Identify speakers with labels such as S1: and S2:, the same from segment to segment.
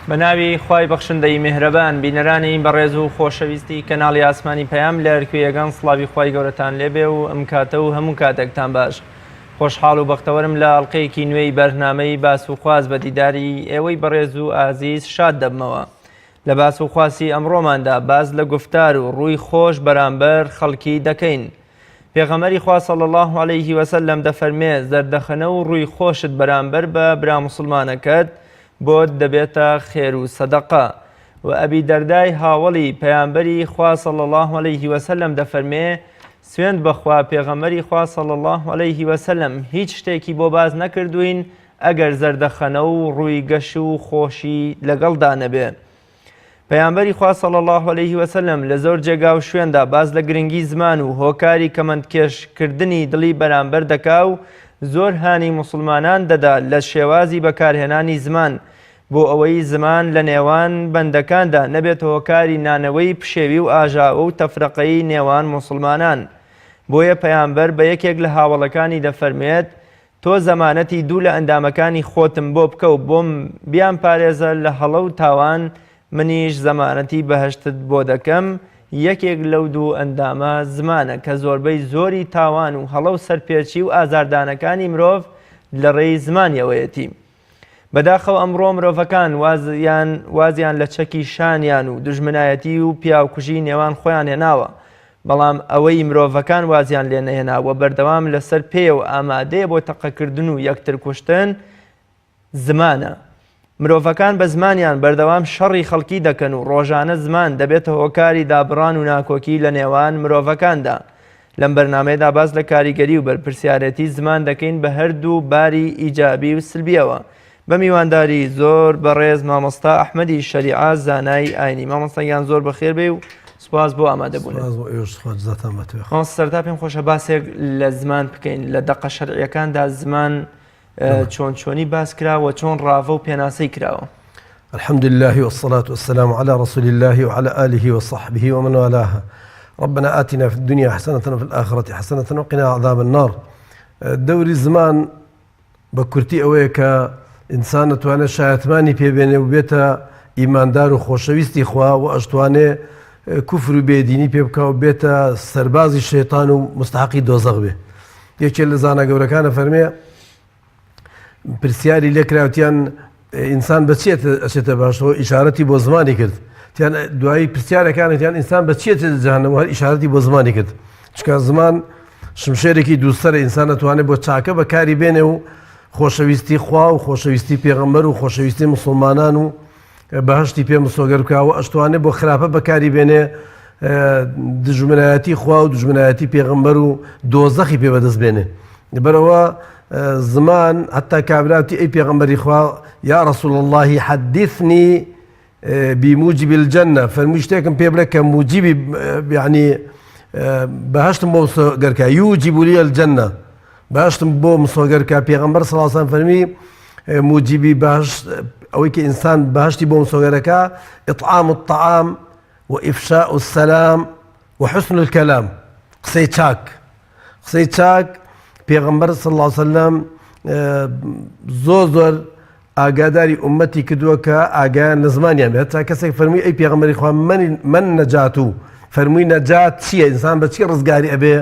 S1: بە ناوی خوای بەخشندەی میهرەبان بینەرانی بەڕێز و خۆشەویستی کەناڵی ئاسمانی پەیام لە هەرکوێیەکان سڵاوی خوای گەورەتان لێبێ و ئەم کاتە و هەموو کاتێکتان باش خۆشحاڵ و بەختەوەرم لە ئەڵلقەیەکی نوێی بەرنامەی باس و خواز بە دیداری ئێوەی بەڕێز و ئازیز شاد دەبمەوە لە باس و خواسی ئەمڕۆماندا باس لە گوفتار و ڕووی خۆش بەرامبەر خەڵکی دەکەین. پێغەمبەری خوا صلی اللە علیه وسلم دەفەرمێ زەردەخەنە و ڕووی خۆشت بەرامبەر بە برا موسڵمانەکەت بۆت دەبێتە خێر و سەدەقە. وە ئەبی دەردای هاوەڵی پەیامبەری خوا صلی اللە علیه وسلم دەفەرمێ سوێند بەخوا پێغەمبەری خوا صلی اللە علیه وسلم هیچ شتێکی بۆ باس نەکردووین ئەگەر زەردەخەنە و ڕووی گەش و خۆشی لەگەڵدا نەبێ. پەیامبەری خوا صلی اللە علیه وسلم لە زۆر جێگا و شوێندا باس لە گرنگی زمان و هۆکاری کەمەندکێش کردنی دڵی بەرامبەر دەکا و زۆر هانی موسڵمانان دەدا لە شێوازی بەکارهێنانی زمان بۆ ئەوەی زمان لە نێوان بەندەکاندا نەبێتە هۆکاری نانەوەی پشێوی و ئاژاوە و تەفرەقەی نێوان موسڵمانان بۆیە پەیامبەر بە یەکێک لە هاوەڵەکانی دەفەرموێت تۆ زەمانەتی دوو لە ئەندامەکانی خۆتم بۆ بکە و بۆم بیانپارێزە لە هەڵە و تاوان، منیش زەمانەتی بەهەشتت بۆ دەکەم، یەکێک لەو دوو ئەندامە زمانە کە زۆربەی زۆری تاوان و هەڵە و سەرپێچی و ئازاردانەکانی مرۆڤ لە ڕێی زمانیەوەیەتی. بەداخەوە ئەمڕۆ مرۆڤەکان وازیان وازیان لە چەکی شانیان و دوژمنایەتی و پیاوکوژی نێوان خۆیان هێناوە، بەڵام ئەوەی مرۆڤەکان وازیان لێ نەهێنا و بەردەوام لەسەر پێیە و ئامادەیە بۆ تەقەکردن و یەکتر کوشتن، زمانە. مرۆڤەکان بە زمانیان بەردەوام شەڕی خەڵکی دەکەن و ڕۆژانە زمان دەبێتە هۆکاری دابڕان و ناکۆکی لە نێوان مرۆڤەکاندا. لەم بەرنامەیەدا باس لە کاریگەری و بەرپرسیارێتی زمان دەکەین بە هەردوو باری ئیجابی و سلبیەوە. بە میوانداری زۆر بەڕێز مامۆستا ئەحمەدی شەریعە زانای ئاینی. مامۆستا گیان زۆر بەخێر بێی و سوپاس بۆ ئامادەبوونت.
S2: سوپاس بۆ ئێوەش خوا جزاتان باتەوە یاخوا.
S1: مامۆستا سەرەتا پێم خۆشە باسێک لە زمان بکەین لە دەقە شەرعیەکاندا زمان چۆن چۆنی باس کراوە چۆن ڕاڤە و پێناسەی کراوە؟
S2: الحمد لله والصلاة والسلام على رسول الله وعلى آله وصحبه ومن والاه ربنا آتنا في الدنيا حسنة وفي الآخرة حسنة وقنا عذاب النار دەوری زمان بە کورتی ئەوەیە کە ئینسان ئەتوانێت شایەتمانی پێ بێنێ و بێتە ئیماندار و خۆشەویستی خوا و ئەشتوانێ کوفر و بێدینی پێ بکا و بێتە سەربازی شەیتان و مستحقی دۆزەخ بێ. یەکێ لە زانا گەورەکانە فەرمێ پرسیاری لێکراوتیان ئینسان بە چیە ئەچێتە باشەوە ئیشارەتی بۆ زمانی کرد تیان دوایی پرسیارەکانتیان ئینسان بە چیە جەهەنەم هەر ئیشارەتی بۆ زمانی کرد چکە زمان شمشێرێکی دووسەرە ئینسان دەتوانێت بۆ چاکە بەکاری بێنێ و خۆشەویستی خوا و خۆشەویستی پێغەمبەر و خۆشەویستی مسلمانان و بەهشتی پێ مسۆگەر بکە و ئەشتوانێت بۆ خراپە بەکاری بێنێ دژمنایەتی خوا و دژمنایەتی پێغەمبەر و دۆزەخی پێ بەدەست بێنێ لەبەرئەوە زمان حتا کابراتی ئەی پێغەمبەری خوا یا رسول اللهی حدثنی بموجب الجنة فەرمووی شتێکم پێ بڵێ کە موجبی یعنی بەهشتم بۆ مسۆگەرکە یوجب لی الجنة بەهشتم بۆ مسۆگەرکە پێغەمبەر صلی الله علیه وسلم فەرمی موجبی بەهشت ئەوەی کە ئینسان بەهشتی بۆ مسۆگەرەکە اطعام الطعام وإفشاء السلام وحسن الكلام قسەی چاک قسەی چاک پێغەمبەر صلی اللە علیه وسلم زۆر زۆر ئاگاداری ئومەتی کردووە کە ئاگایان لە زمانیان بێت تا کەسێک فەرمووی ئەی پێغەمبەری خوا من من نەجات و فەرمووی نەجات چییە ئینسان بە چی ڕزگاری ئەبێ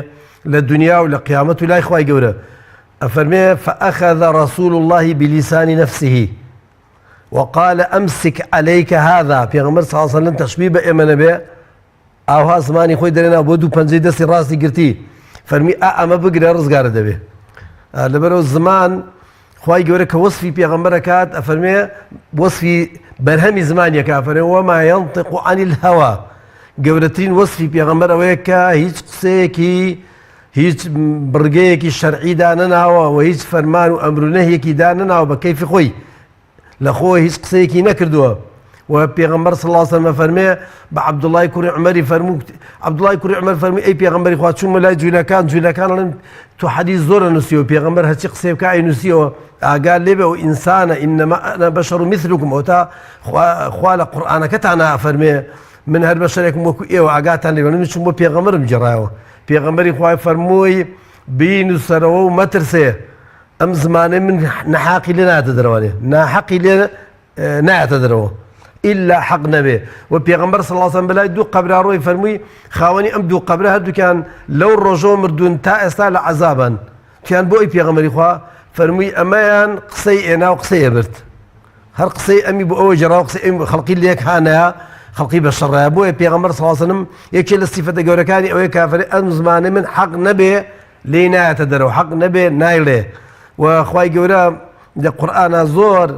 S2: لە دنیا و لە قیامەت و لای خوای گەورە ئەفەرمێ فأخذ رسول الله بلسان نفسه وقال أمسك عليك هذا پێغەمبەر صلی الله علیه وسلم تشبیه بە ئێمە نەبێ ئاوها زمانی خۆی دەرێنا بۆ دوو پەنجەی دەستی ڕاستی گرتی فەرمی ئا ئەمە بگرە ڕزگارە دەبێ لەبەرەوە زمان خوای گەورە کە وەسفی پێغەمبەرەکات ئەفەرمێ وەسفی بەرهەمی زمانیەکە ئەفەرمێ وما ينطق عن الهوى گەورەترین وەسفی پێغەمبەر ئەوەیە کە هیچ قسەیەکی هیچ بڕگەیەکی شەرعی دانەناوە و هیچ فەرمان و ئەمر و نەهیەکی دانەناوە بە کەیفی خۆی لە خۆوە هیچ قسەیەکی نەکردووە و پێغەمبەر صلی الله علیه و سلم فەرمێ بە عەبدوڵای کوڕی عومەری فەرموو عەبدوڵای کوڕی عومەر فەرمووی ئەی پێغەمبەری خوا چوومە لای جوولەکان جوولەکان ئەڵێن تۆ حەدیث زۆر ئەنووسیەوە پێغەمبەر هەرچی قسەی بکا ئەینووسیەوە ئاگات لێ بێ ئەو ئینسانە ئینەما ئەنا بەشەر مثلکم ئەوتا خوا لە قورئانەکەتانا ئەفەرمێ من هەر بەشەرێکم وەکو ئێوە ئاگاتان لێ بێ من چووم بۆ پێغەمبەرم گێڕایەوە پێغەمبەری خوای فەرمووی بینووسەرەوە و مەترسێ ئەم زمانەی من نەحاقی لێ نایەتە دەرەوە لێ ناحەقی لێ نایەتە دەرەوە. ئیلا حەق نەبێ و پێغەمبەر صلی اللە علیه و بەلای دوو قەبرا ڕۆی فەرمووی خاوەنی ئەم دوو قەبرە هەردووکیان لەو ڕۆژەوە مردوون تا ئێستا لە عەزابن تیان بۆ ئەی پێغەمبەری خوا فەرمووی ئەمەیان قسەی ئێنا و قسەی ئەبرد هەر قسەی ئەمی بۆ ئەوە جێڕا و قسەی ئەمی خەڵکی لێک هانایە خەڵکی بە شەڕایە بۆیە پێغەمبەر صلی اللە علیه و یەکێ لە سیفەتە گەورەکانی ئەوەیە کافرێ ئەم زمانەی من حەق نەبێ لێی نایەتە دەرەوە حەق نەبێ نایڵێ و خوای گەورە لە قورئانا زۆر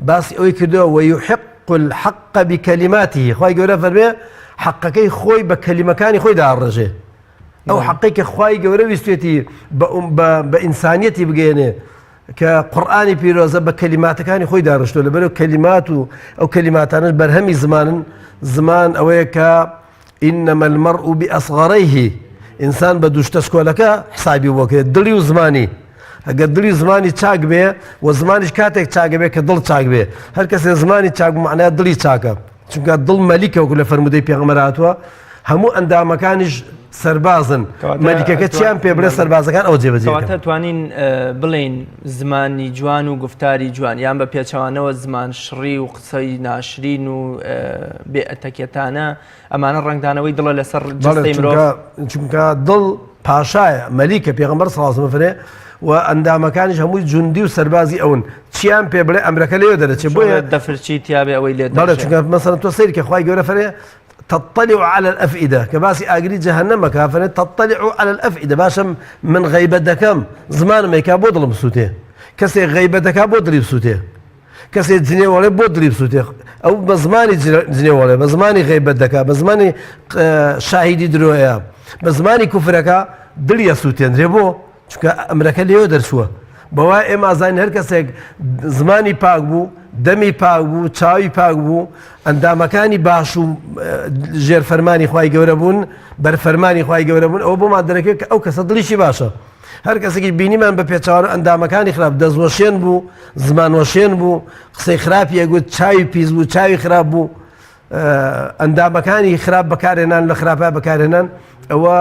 S2: باسی ئەوەی کردووە ويحق الحق بكلماته خوای گەورە فەرمێ حەقەکەی خۆی بە کەلیمەکانی خۆی داڕێژێ ئەو حەقەی کە خوای گەورە ویستێتی بە ئینسانیەتی بگەێنێ کە قورئانی پیرۆزە بە کەلیماتەکانی خۆی داڕشتوە لەبەرو کەلیمات و ئەو کەلیماتانەش بەرهەمی زمانن زمان ئەوەیە کە انما المرء باصغريه ئینسان بە دوو شتە چکۆلەکە حسابی بۆ کرێت دڵی و زمانی ئەگەر دڵی زمانی چاک بێ و زمانیش کاتێک چاکە بێ کە دڵ چاک بێ هەر کەسێ زمانی چاک معنای دڵی چاکە چونکە دڵ مەلیکە وەکو لە فەرموودەی پێغەمبەر هاتووە هەموو ئەندامەکانیش سەربازن مەلیکەکە چیان پێ بڵێ سەربازەکان ئەو جێبەجێ
S1: کەواتە توانین بڵێین زمانی جوان و گفتاری جوان یان بە پێچەوانەوە زمان شڕی و قسەی ناشرین و بێ ئەتەکێتانە ئەمانە ڕەنگدانەوەی دڵە لەسەر جەستەی مرۆڤ
S2: چونکە دڵ پاشایە مەلیکە پێغەمبەر صلی الله علیه و و ئەندامەکانیش هەمووی جوندی و سەربازی ئەون چیان پێ بڵێ ئەمرەکە لێ دەرەچێ
S1: بۆیە دەفرچی تیاێ ئەوەی لێ
S2: بەڵێ چونکە مەسەلەن تۆ سەیر کە خوای گەورە فەرێ تطلع على الأفئدة کە باسی ئاگری جەهەنەمە کە فەرێ تطلع على الأفئدة باشە من غەیبەت دەکەم زمانم ئەیکا بۆ دڵم بسووتێ کەسێک غەیبەت دەکا بۆ دڵی بسووتێ کەسێ جنێوەڵێ بۆ دڵی بسووتێ ئەو بە زمانی جنێوەڵێ بە زمانی غەیبەت دەکا بە زمانی شاهیدی درۆیە بە زمانی کوفرەکە دڵی ئەسووتێندرێ بۆ چونکە ئەمرەکە لێوە دەرچووە بەوە ئێمە ئازانین هەر کەسێک زمانی پاک بوو دەمی پاک بوو چاوی پاک بوو ئەندامەکانی باش و ژێر فەرمانی خوای گەورە بوون بەر فەرمانی خوای گەورە بوون ئەوە بۆمان دەرەکەوێت کە ئەو کەسە دڵیشی باشە هەر کەسێکی بینیمان بە پێچەوانە ئەندامەکانی خراپ دەستوەشێن بوو زمانوەشێن بوو قسەی خراپی ئەگوت چاوی پیس بوو چاوی خراپ بوو ئەندامەکانی خراپ بەکارهێنان لە خراپە بەکارهێنان ئەوە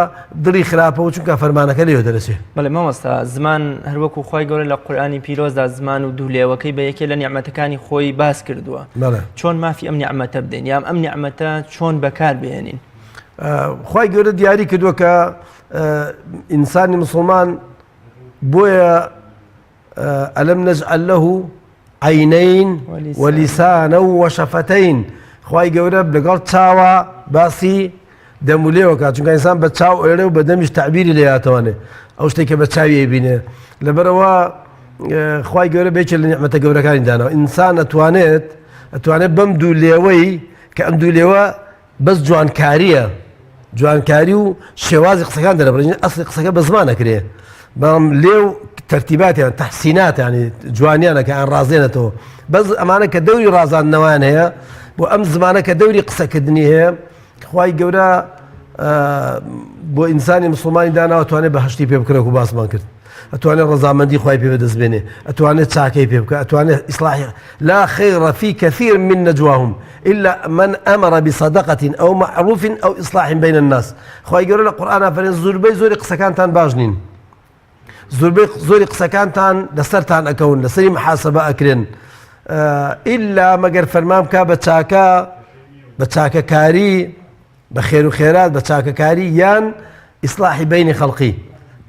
S2: دڵی خراپە و چونکە فەرمانەکە لێ دەرەچێ.
S1: بەڵێ مامۆستا زمان هەروەکو خوای گەورە لە قورئانی پیرۆزدا زمان و دوو لێوەکەی بە یەکێ لە نیعمەتەکانی خۆی باس کردووە چۆن مافی ئەم نیعمەتە بدەین یان ئەم نیعمەتە چۆن بەکار بهێنین؟
S2: خوای گەورە دیاری کردووە کە ئینسانی مسلمان بۆیە الم نجعل له عینین ولسانا وشفتین خوای گەورە لەگەڵ چاوە باسی دەم و لێوەکە چونکە ئینسان بە چاو ئێڵێ و بە دەمیش تعبیری لێ هاتوانێ ئەو شتێک کە بە چاوی ئەیبینێ لەبەرەوە خوای گەورە بێکێ لە نیعمەتە گەورەکانی داناوە ئینسان ئەتوانێت ئەتوانێت بەم دوو لێوەی کە ئەم دوو لێوە بەس جوانکاریە جوانکاری و شێوازی قسەکان دەرەبڕین ئەسلی قسەکە بە زمان ئەکرێ بەڵام لێو تەرتیباتیان تەحسیناتیانی جوانیانە کە ئەن ڕازێنێتەوە بەس ئەمانە کە دەوری ڕازاندنەوەیان هەیە بۆ ئەم زمانە کە دەوری قسەکردنی هەیە خوای گەورە بۆ ئینسانی مسلمانی داناوە توانێت بەهشتی پێ بکرێک و باسمان کرد ئەتوانێت ڕەزامەندی خوای پێ بەدەست بێنێ ئەتوانێت چاکەی پێ بکە ئەتوانێت ئیسلاحی لا خير في كثير من نجواهم إلا من أمر بصدقة أو معروف أو إصلاح بين الناس خوای گەورە لە قورئانا فەرمووی زۆربەی زۆری قسەکانتان باش نین زۆربەی زۆری قسەکانتان لەسەرتان ئەکەون لەسەری محاسبە ئەکرێن ئیلا مەگەر فەرمان بکا بە چاکە بە چاکەکاری بە خێر و خێرات بە چاکەکاری یان ئیسلاحی بینی خەڵقی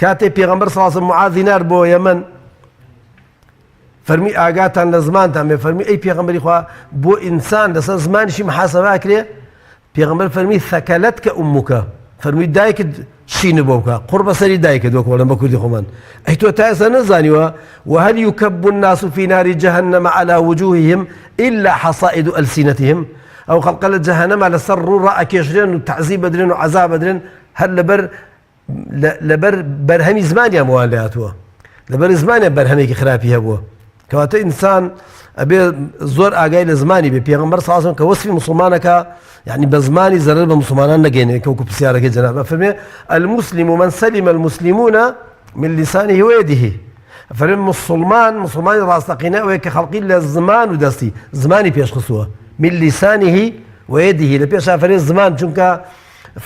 S2: کاتێ پێغەمبەر صلی الله علیه و معاذی نار بۆ یەمەن فەرمی ئاگاتان لە زمانتان بێ فەرمی ئەی پێغەمبەری خوا بۆ ئینسان لەسەر زمانیشی محاسبە ئەکرێ پێغەمبەر فەرمی ثەکەلەتکە ئوموکە فەرمی دایکت شینە بۆ بکە قوڕ بەسەری دایکت وەک وەڵێن بە کوردی خۆمان ئەی تۆ تا ئێستا نەزانیوە وهل يكب الناس في نار جهنم على وجوههم إلا حصائد ألسنتهم ئەو خەڵقە لە جەهەنەما لەسەر ڕوو ڕائەکێشرێن و تەعزیب ئەدرێن و عەزاب ئەدرێن هەر لەبەر لەبەر بەرهەمی زمانیان بۆیان لێهاتووە لەبەر زمانیان بەرهەمێکی خراپی هەبووە کەواتە ئینسان ئەبێ زۆر ئاگای لە زمانی بێ پێغەمبەر سازم کە وەسفی مسلمانەکە یعنی بە زمانی زەرەر بە مسلمانان نەگەێنێ کەوکو پرسیارەکەی جەناب فەرمێ المسلم من سلم المسلمون من لسانه ويده فەرمێ مسلمان مسلمانی ڕاستەقینە ئەوەیە کە خەڵقی لە زمان و دەستی زمانی پێشخستووە من لسانه ويده لە پێشا فەرمێ زمان چونکە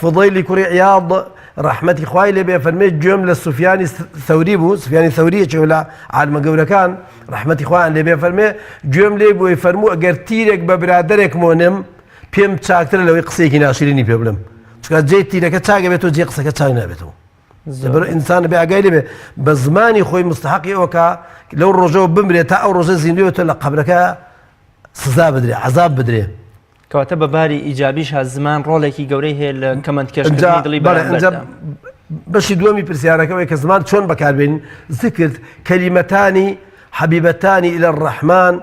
S2: فضەیلی کوڕی عیاض. ڕەحمەتی خوای لێ بێ فەرمێ گوێم لە سوفیانی ثەوری بوو سوفیانی ثەوری یەکێک لە عالمە گەورەکان ڕەحمەتی خوایان لێ بێ فەرمێ گوێم لێ بووی فەرموو ئەگەر تیرێک بە برادەرێک مۆنم پێم چاکترە لەوەی قسەیەکی ناشرینی پێ بڵێم چونکە جێی تیرەکە چاکە بێتەوە جێ قسەکە چاک نابێتەوە لەبەر ئینسان بێ ئاگای لێ بێ بە زمانی خۆی مستحقی ئەوکە لەو ڕۆژەوە بمرێت تا ئەو ڕۆژە زیندوێتەوە لە قەبرەکە سزا بدرێ عذاب بدرێ
S1: کەواتە بە باری ئیجابیش ها زمان ڕۆڵێکی گەورەی هەیە لە کەمەند کێشکردنی دڵی بەرامبەردا.
S2: بەشی دووەمی پرسیارەکەوەی کە زمان چۆن بەکاربێنین ذکرت کەلیمەتانی حەبیبەتانی إلى الرحمن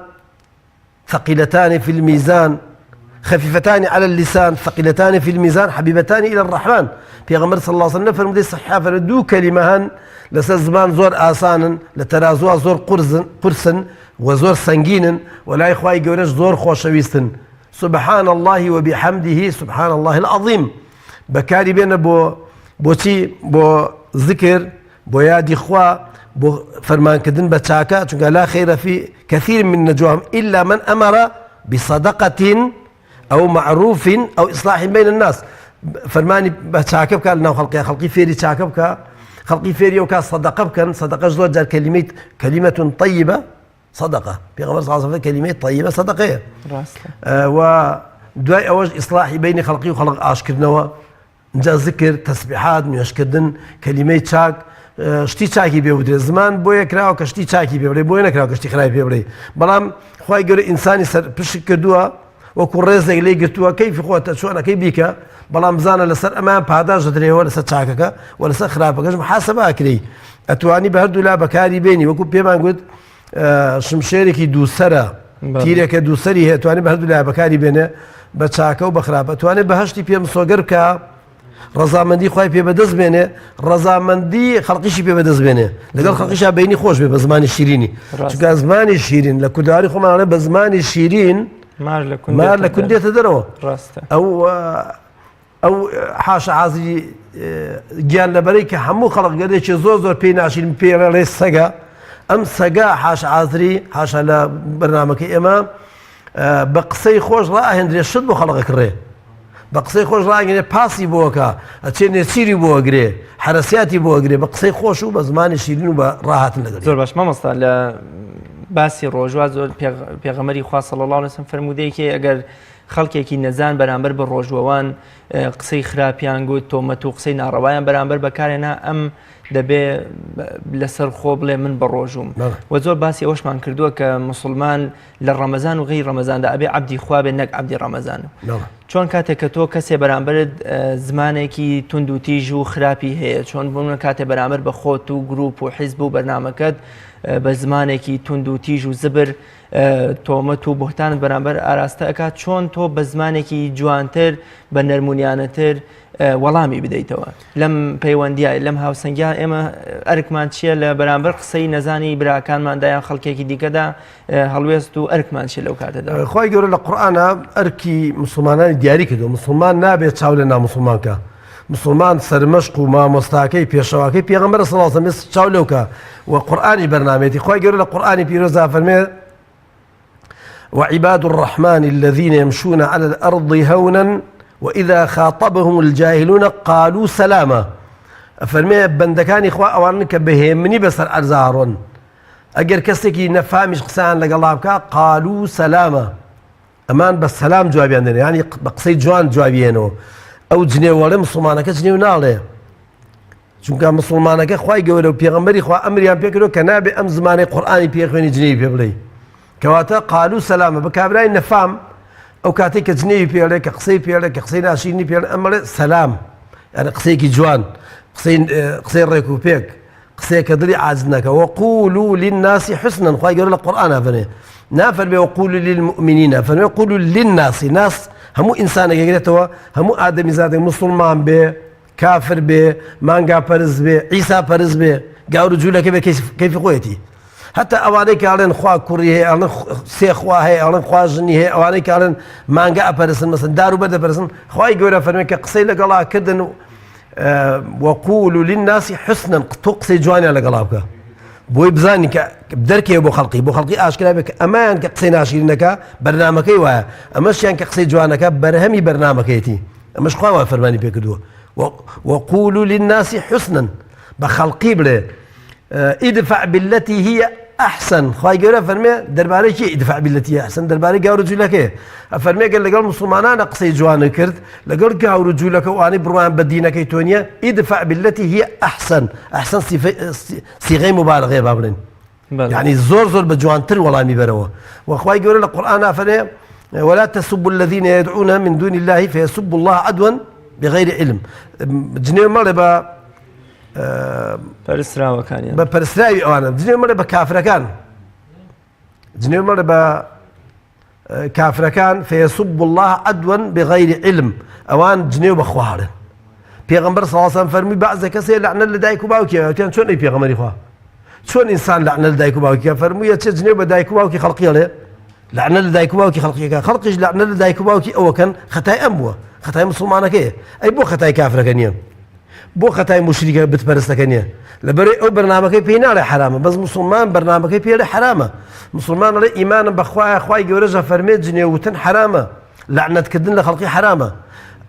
S2: ثقيلتان في الميزان خفيفتان على اللسان ثقيلتان في الميزان حبيبتان إلى الرحمن پێغەمبەر صلى الله عليه وسلم فەرموودەی صحیحە فەرموودی دوو کەلیمە هەن لەسەر زمان زۆر ئاسانن لە تەرازوە زۆر قورسن و زۆر سەنگینن و لای خوای گەورەش زۆر خۆشەویستن سبحان اللە وبحمده سبحان اللە العظیم بەکاری بێنە بۆ بۆچی بۆ ذکر بۆ یادی خوا بۆ فەرمانکردن بە چاکە چونکە لا خير في كثير من نجواهم إلا من أمر بصدقة أو معروف أو إصلاح بين الناس فەرمانی بە چاکە بکات لەناو خەڵکی خەڵکی فێری چاکە بکە خەڵکی فێری ئەو کا سەدەقە بکەن سەدەقەش زۆر جار کەلیمەی کەلیمەتون طیبە صدقە پێغەمبەر صلی الله علیه و سلم کەلیمەی طیبە سەدەقەیە و دوای ئەوەش ئیسلاحی بینی خەڵقی و خەڵق ئاشکردنەوە جا زکر تەسبیحات نوێژکردن کەلیمەی چاک شتی چاکی پێ بدرێت زمان بۆیە کراوە کە شتی چاکی پێ بڵێ بۆیە نەکراوە کە شتی خراپی پێ بڵێ بەڵام خوای گەورە ئینسانی سەر پشک کردووە وەکو ڕێزێک لێ گرتووە کەیفی خۆتە چۆنەکەی بیکە بەڵام بزانە لەسەر ئەمان پاداش دەدرێەوە لەسەر چاکەکە و لەسەر خراپەکەش محاسبە ئەکرێی ئەتوانی بە هەردوو لا بەکاری بێنی وەکو پێمان گوت شمشێرێکی دووسرە تیرێکە دووسەری هەیە توانێت بە هەردوو لا بەکاری بێنێ بە چاکە و بە خراپە توانێت بەهشتی پێ مسۆگەر بکە ڕەزامەندی خوای پێ بەدەست بێنێ ڕەزامەندی خەڵقیشی پێ بەدەست بێنێ لەگەڵ خەڵقیشا بینی خۆش بێ بە زمانی شیرینی چونکە زمانی شیرین لە کورداری خۆمانڵێ بە زمانی شیرین مار لە کون دێتە دەرەوە
S1: ڕاستە
S2: ئەو ئەو حاشا عازی گیان لەبەرەی کە هەموو خەڵق گەلێکی زۆر زۆر پێی ناشرین پێڵێ سەگە ئەم سەگە حاش عازری حاشا لە بەرنمەکەی ئێمە بە قسەی خۆش ڕائەهێندرێ شت بۆ خەڵق ئەکڕێ بە قسەی خۆش ڕاگرێ پاسی بۆکە ئەچێ نێچیری بۆ ئەگرێ حرەسیاتی بۆ ئەگرێ بە قسەی خۆش و بە زمانی شیرین و بە ڕاهاتن لەگەڵ
S1: زۆر باش مامۆستا لە باسی ڕۆژوا زۆر پێغەمەری خوا صلی الله علیه وسلم فەرموودەیەکی ئەگەر خەڵکێکی نەزان بەرامبەر بە ڕۆژوەوان قسەی خراپیان گوت تۆمەت و قسەی ناڕەوایان بەرامبەر بەکارێنا ئەم دەبێ لەسەر خۆ بڵێ من بە ڕۆژوم و زۆر باسی ئەوشمان کردووە کە مسلمان لە ڕەمەزان و غەیری ڕەمەزاندا ئەبێ عەبدی خوا بێت نەک عەبدی ڕەمەزان. چۆن کاتێک کە تۆ کەسێ بەرامبەرت زمانێکی توند و تیژ و خراپی هەیە چۆن بوون کاتێ بەرامبەر بە خۆت و گروپ و حیزب و بەرنامەکەت بە زمانێکی توند و تیژ و زبر تۆمەت و بهتانت بەرامبەر ئاراستە ئەکات چۆن تۆ بە زمانێکی جوانتر بە نەرمونیانەتر وەڵامی بدەیتەوە لەم پەیوەندیە لەم هاوسەنگیا ئێمە ئەرکمان چییە لە بەرامبەر قسەی نەزانی براکانماندا یان خەڵکێکی دیکەدا هەڵوێست و ئەرکمان چیە لەو کاتەدا؟
S2: خوای گەورە لە قورئانا ئەرکی موسڵمانانی دیاری کردووە موسڵمان نابێت چاو لە ناموسڵمان کا موسڵمان سەرمەشق و مامۆستاکەی پێشەواکەی پێغەمبەر صلی الله علیه و سلم چاو لەو کا و قورئانی بەرنامەیەتی خوای گەورە لە قورئانی پیرۆزدا فەرمێ وعباد الرحمن الذين يمشون على الأرض هونا وإذا خاطبهم الجاهلون قالوا سلاما فەرمێ بەندەکانی خوا ئەوانن کە بەهێمنی بەسەر ئەرزاڕۆن ئەگەر کەسێکی نەفامیش قسەیان لەگەڵا بکا قالو سەلامە ئەمان بە سەلام جوابیان دەنێ ینی بە قسەی جوان جوابیێنەوە ئەو جنێوەڵێ مسلمانەکە جنێو ناڵێ چونکە مسلمانەکە خی گەورە و پێغمبەری خوا ئەمریان پێکردو کە نابێ ئەم زمانی قورآانی پێخوێنی جنێوی پێ بڵێ کەواتە قالو سەلامە بە کابرای نەفام ئەو کاتێک کە جنێوی پێڵێ کە قسەی پێڵێ کە قسەی ناشیرنی پێڵێ ئەمەڵێ سەلام یعنی قسەیەکی جوان قسەی قسەی ڕێک و پێک قسەیەک کە دڵی عاجز نەکا وقولوا للناس حسنا خوای گەورە لە قورئانا فەرمێ نافەرمێ وقولوا للمؤمنین فەرمێ قولوا للناس ناس هەموو ئینسانێک ئەگرێتەوە هەموو ئادەمیزادێک موسڵمان بێ کافر بێ مانگا پەرست بێ عیسا پەرست بێ گاور و جوولەکە بێ کەیفی خۆیەتی هەتا ئەوانەی کە ئەڵێن خوا کوڕی هەیە ئەڵێن سێ خوا هەیە ئەڵێن خوا ژنی هەیە ئەوانەی کە ئەڵێن مانگا ئەپەرستن مەسەن دار و بەرد ئەپەرستن خوای گەورە فەرمێ کە قسەی لەگەڵا کردن و وقولوا للناس حسنا تۆ قسەی جوانیان لەگەڵا بکە بۆی بزانی کە دەرکێ بۆ خەڵقی بۆ خەڵقی ئاشکرا بێت کە ئەمایان کە قسەی ناشیرینەکە بەرنامەکەی وایە ئەمەشیان کە قسەی جوانەکە بەرهەمی بەرنامەکەیەتی ئەمەش خوا وا فەرمانی پێکردووە. وقولوا للناس حسنا بە خەڵقی بڵێ ادفع بالتي هي احسن خوای گەورە فەرمێ دەربارەی کێ ادفع بالتي هي احسن دەربارەی گاور و جوولەکەیە ئەفەرمێ گەر لەگەڵ مسلمانانە قسەی جوانە کرد لەگەڵ گاور و جوولەکە وانەی بڕوایان بە دینەکەی تۆ نییە ادفع بالتي هي احسن احسن صیغەی مبالغەیە با بڵێن یعنی زۆر زۆر بە جوانتر وەڵامی بەرەوە وەخوای گەورە لە قورئان ئافەرێ ولا تسبوا الذين يدعون من دون الله فيسبوا الله عدوا بغير علم جنێو مەڵێ بە
S1: پەرستراوەکانیان
S2: بە پەرستراوی ئەوانە جنێو مەڵێ بە کافرەکان جنێو مەڵێ بە کافرەکان فيسبوا الله عدوا بغير علم ئەوان جنێو بە خوا ئەڵێن پێغەمبەر صلی الله علیه و سلم فەرمووی بەعزە کەسێ لەعنەت لە دایک و باوکی وتیان چۆن ئەی پێغەمبەری خوا چۆن ئینسان لەعنەت لە دایک و باوکی فەرموویە چێ جنێو بە دایک و باوکی خەڵقی ئەڵێ لەعنەت لە دایک و باوکی خەڵقیەکە خەڵقیش لەعنەت لە دایک و باوکی ئەوەکەن خەتای ئەم بووە خەتای مسلمانەکەیە ئەی بۆ خەتای کافرەکە نییە بۆ خەتای موشریکە بت پەرستەکە نیە لەبەرەی ئەو بەرنامەکەی پێی ناڵێ حەرامە بەس موسڵمان بەرنامەکەی پێ ئەڵێ حەرامە موسڵمان ئەڵێ ئیمانم بە خوایە خوای گەورەش ئەفەرمێ جنێو وتن حەرامە لەعنەت کردن لە خەڵکی حەرامە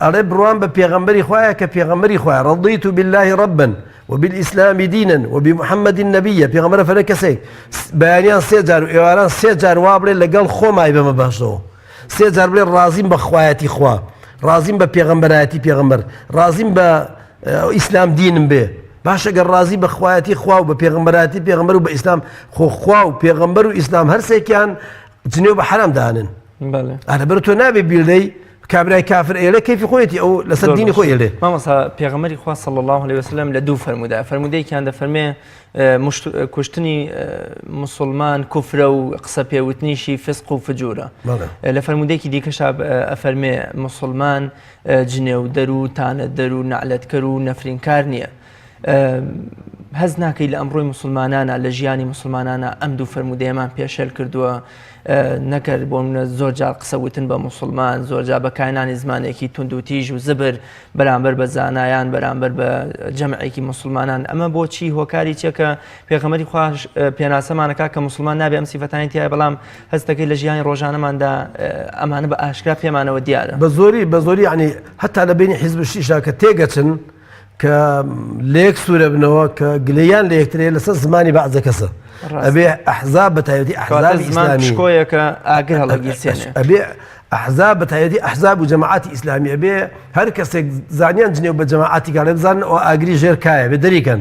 S2: ئەڵێ بڕوام بە پێغەمبەری خوایە کە پێغەمبەری خوایە رضیت بالله ربا وبالإسلام دينا وبمحمد نبيا پێغەمبەر فەرمێ کەسێک بەیانیان سێ جار و ئێواران سێ جار وا بڵێ لەگەڵ خۆمای بەمە باشەوە سێ جار بڵێ ڕازیم بە خوایەتی خوا ڕازیم بە پێغەمبەرایەتی پێغەمبەر ڕازیم بە ئیسلام دینم بێ باشە گەر ڕازی بە خوایەتی خوا و بە پێغەمبەرایەتی پێغەمبەر و بە ئیسلام خۆ خوا و پێغەمبەر و ئیسلام هەرسێکیان جنێو بە حرام دانن ئەرە بەر تۆ نابێ بیردەی کابرای کافر ئێلێ کەیفی خۆیەتی ئەو لەسەر دینی خۆی ئێلێ
S1: مامۆستا پێغەمبەری خوا صلی الله علیه وسلم لە دوو فەرموودە فەرموودەیەکیان دەفەرمێ کوشتنی موسڵمان کوفرە و قسە پێوتنیشی فسق و فجورە لە فەرمودێکی دیکەشا ئەفەرمێ موسڵمان جنێو دەر و تانە دەر و نەعلەتکەر و نەفرینکار نییە. هەز ناکەی لە ئەمڕۆی مسلمانانە لە ژیانی مسلمانانە ئەم دوو فەرمودەیەمان پێشێل کردووە نەکرد بۆ منە زۆر جار قسە وتن بە مسلمان زۆر جا بەکارهێنانی زمانێکی توند و تیژ و زبر بەرامبەر بە زانایان بەرامبەر بە جەمعێکی موسڵمانان ئەمە بۆچی هۆکاری چیە کە پێغەمبەری خواش پێناسەمانەکە کە موسڵمان نابێ ئەم سیفەتانی تایە بەڵام هەستەکەی لە ژیانی ڕۆژانەماندا ئەمانە بە ئاشکرا پێمانەوە دیارە
S2: بە زۆری بە زۆری یعنی هەتا لە بینی حیزب شیشا کە تێگەچن کە لێک سوورە بنەوە کە گلەیان لە یەکترێ لەسەر زمانی بەعزە کەسە ئەبێ ئەحزاب بە تایبەتی ئەحزابی ئیسلامی
S1: شکۆیەکە ئاگر هەڵەگیرسێنێ
S2: ئەبێ ئەحزاب بە تایبەتی ئەحزاب و جەماعاتی ئیسلامی ئەبێ هەر کەسێک زانیان جنێو بە جەماعاتی کاڵێ بزانن ئەو ئاگری ژێر کایە بێ دەریکەن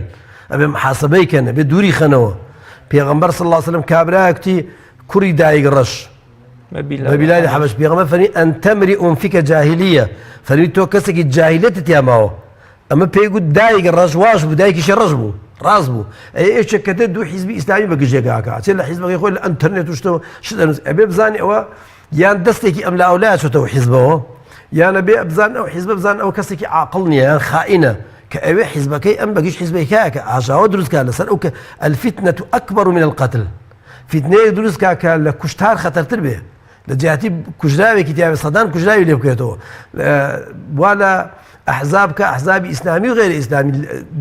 S2: ئەبێ محاسبەی کەن ئەبێ دووری خەنەوە پێغەمبەر صلی الله علیه وسلم کابرایە کوتی کوڕی دایک ڕەش بە بیلالی حەبەش پێغەمبەر فەرمی أنت امرئ فيك جاهلية فەرمی تۆ کەسێکی جاهیلەتت تیا ماوە ئەمە پێی گوت دایک ڕەش واش بوو دایکیشی ڕەش بوو ڕاست بوو ئەی یەکێک کە دێت دوو حیزبی ئیسلامی بە گژێکاکە چێ لە حیزبەکەی خۆی لە ئەنتەرنێت و شتەوە شت ئەنووس ئەبێ بزانی ئەوە یان دەستێکی ئەم لاولا چۆتەوە حیزبەوە یان ئەبێ بزان ئەو حیزبە بزان ئەو کەسێکی عاقڵ نییە یان خائینە کە ئەوێ حیزبەکەی ئەم بەگشت حیزبێکایە کە ئاژاوە دروستکە لەسەر ئەو کە الفتنة أكبر من القتل فیتنەیەک دروست کا کە لە کوشتار خەتەرتر بێ لە جیاتی کوژراوێکی تیاوێ سەدان کوژراوی لێ بکەێتەوە وا لە ئەحزاب کە ئەحزابی ئیسلامی و غێر ئیسلامی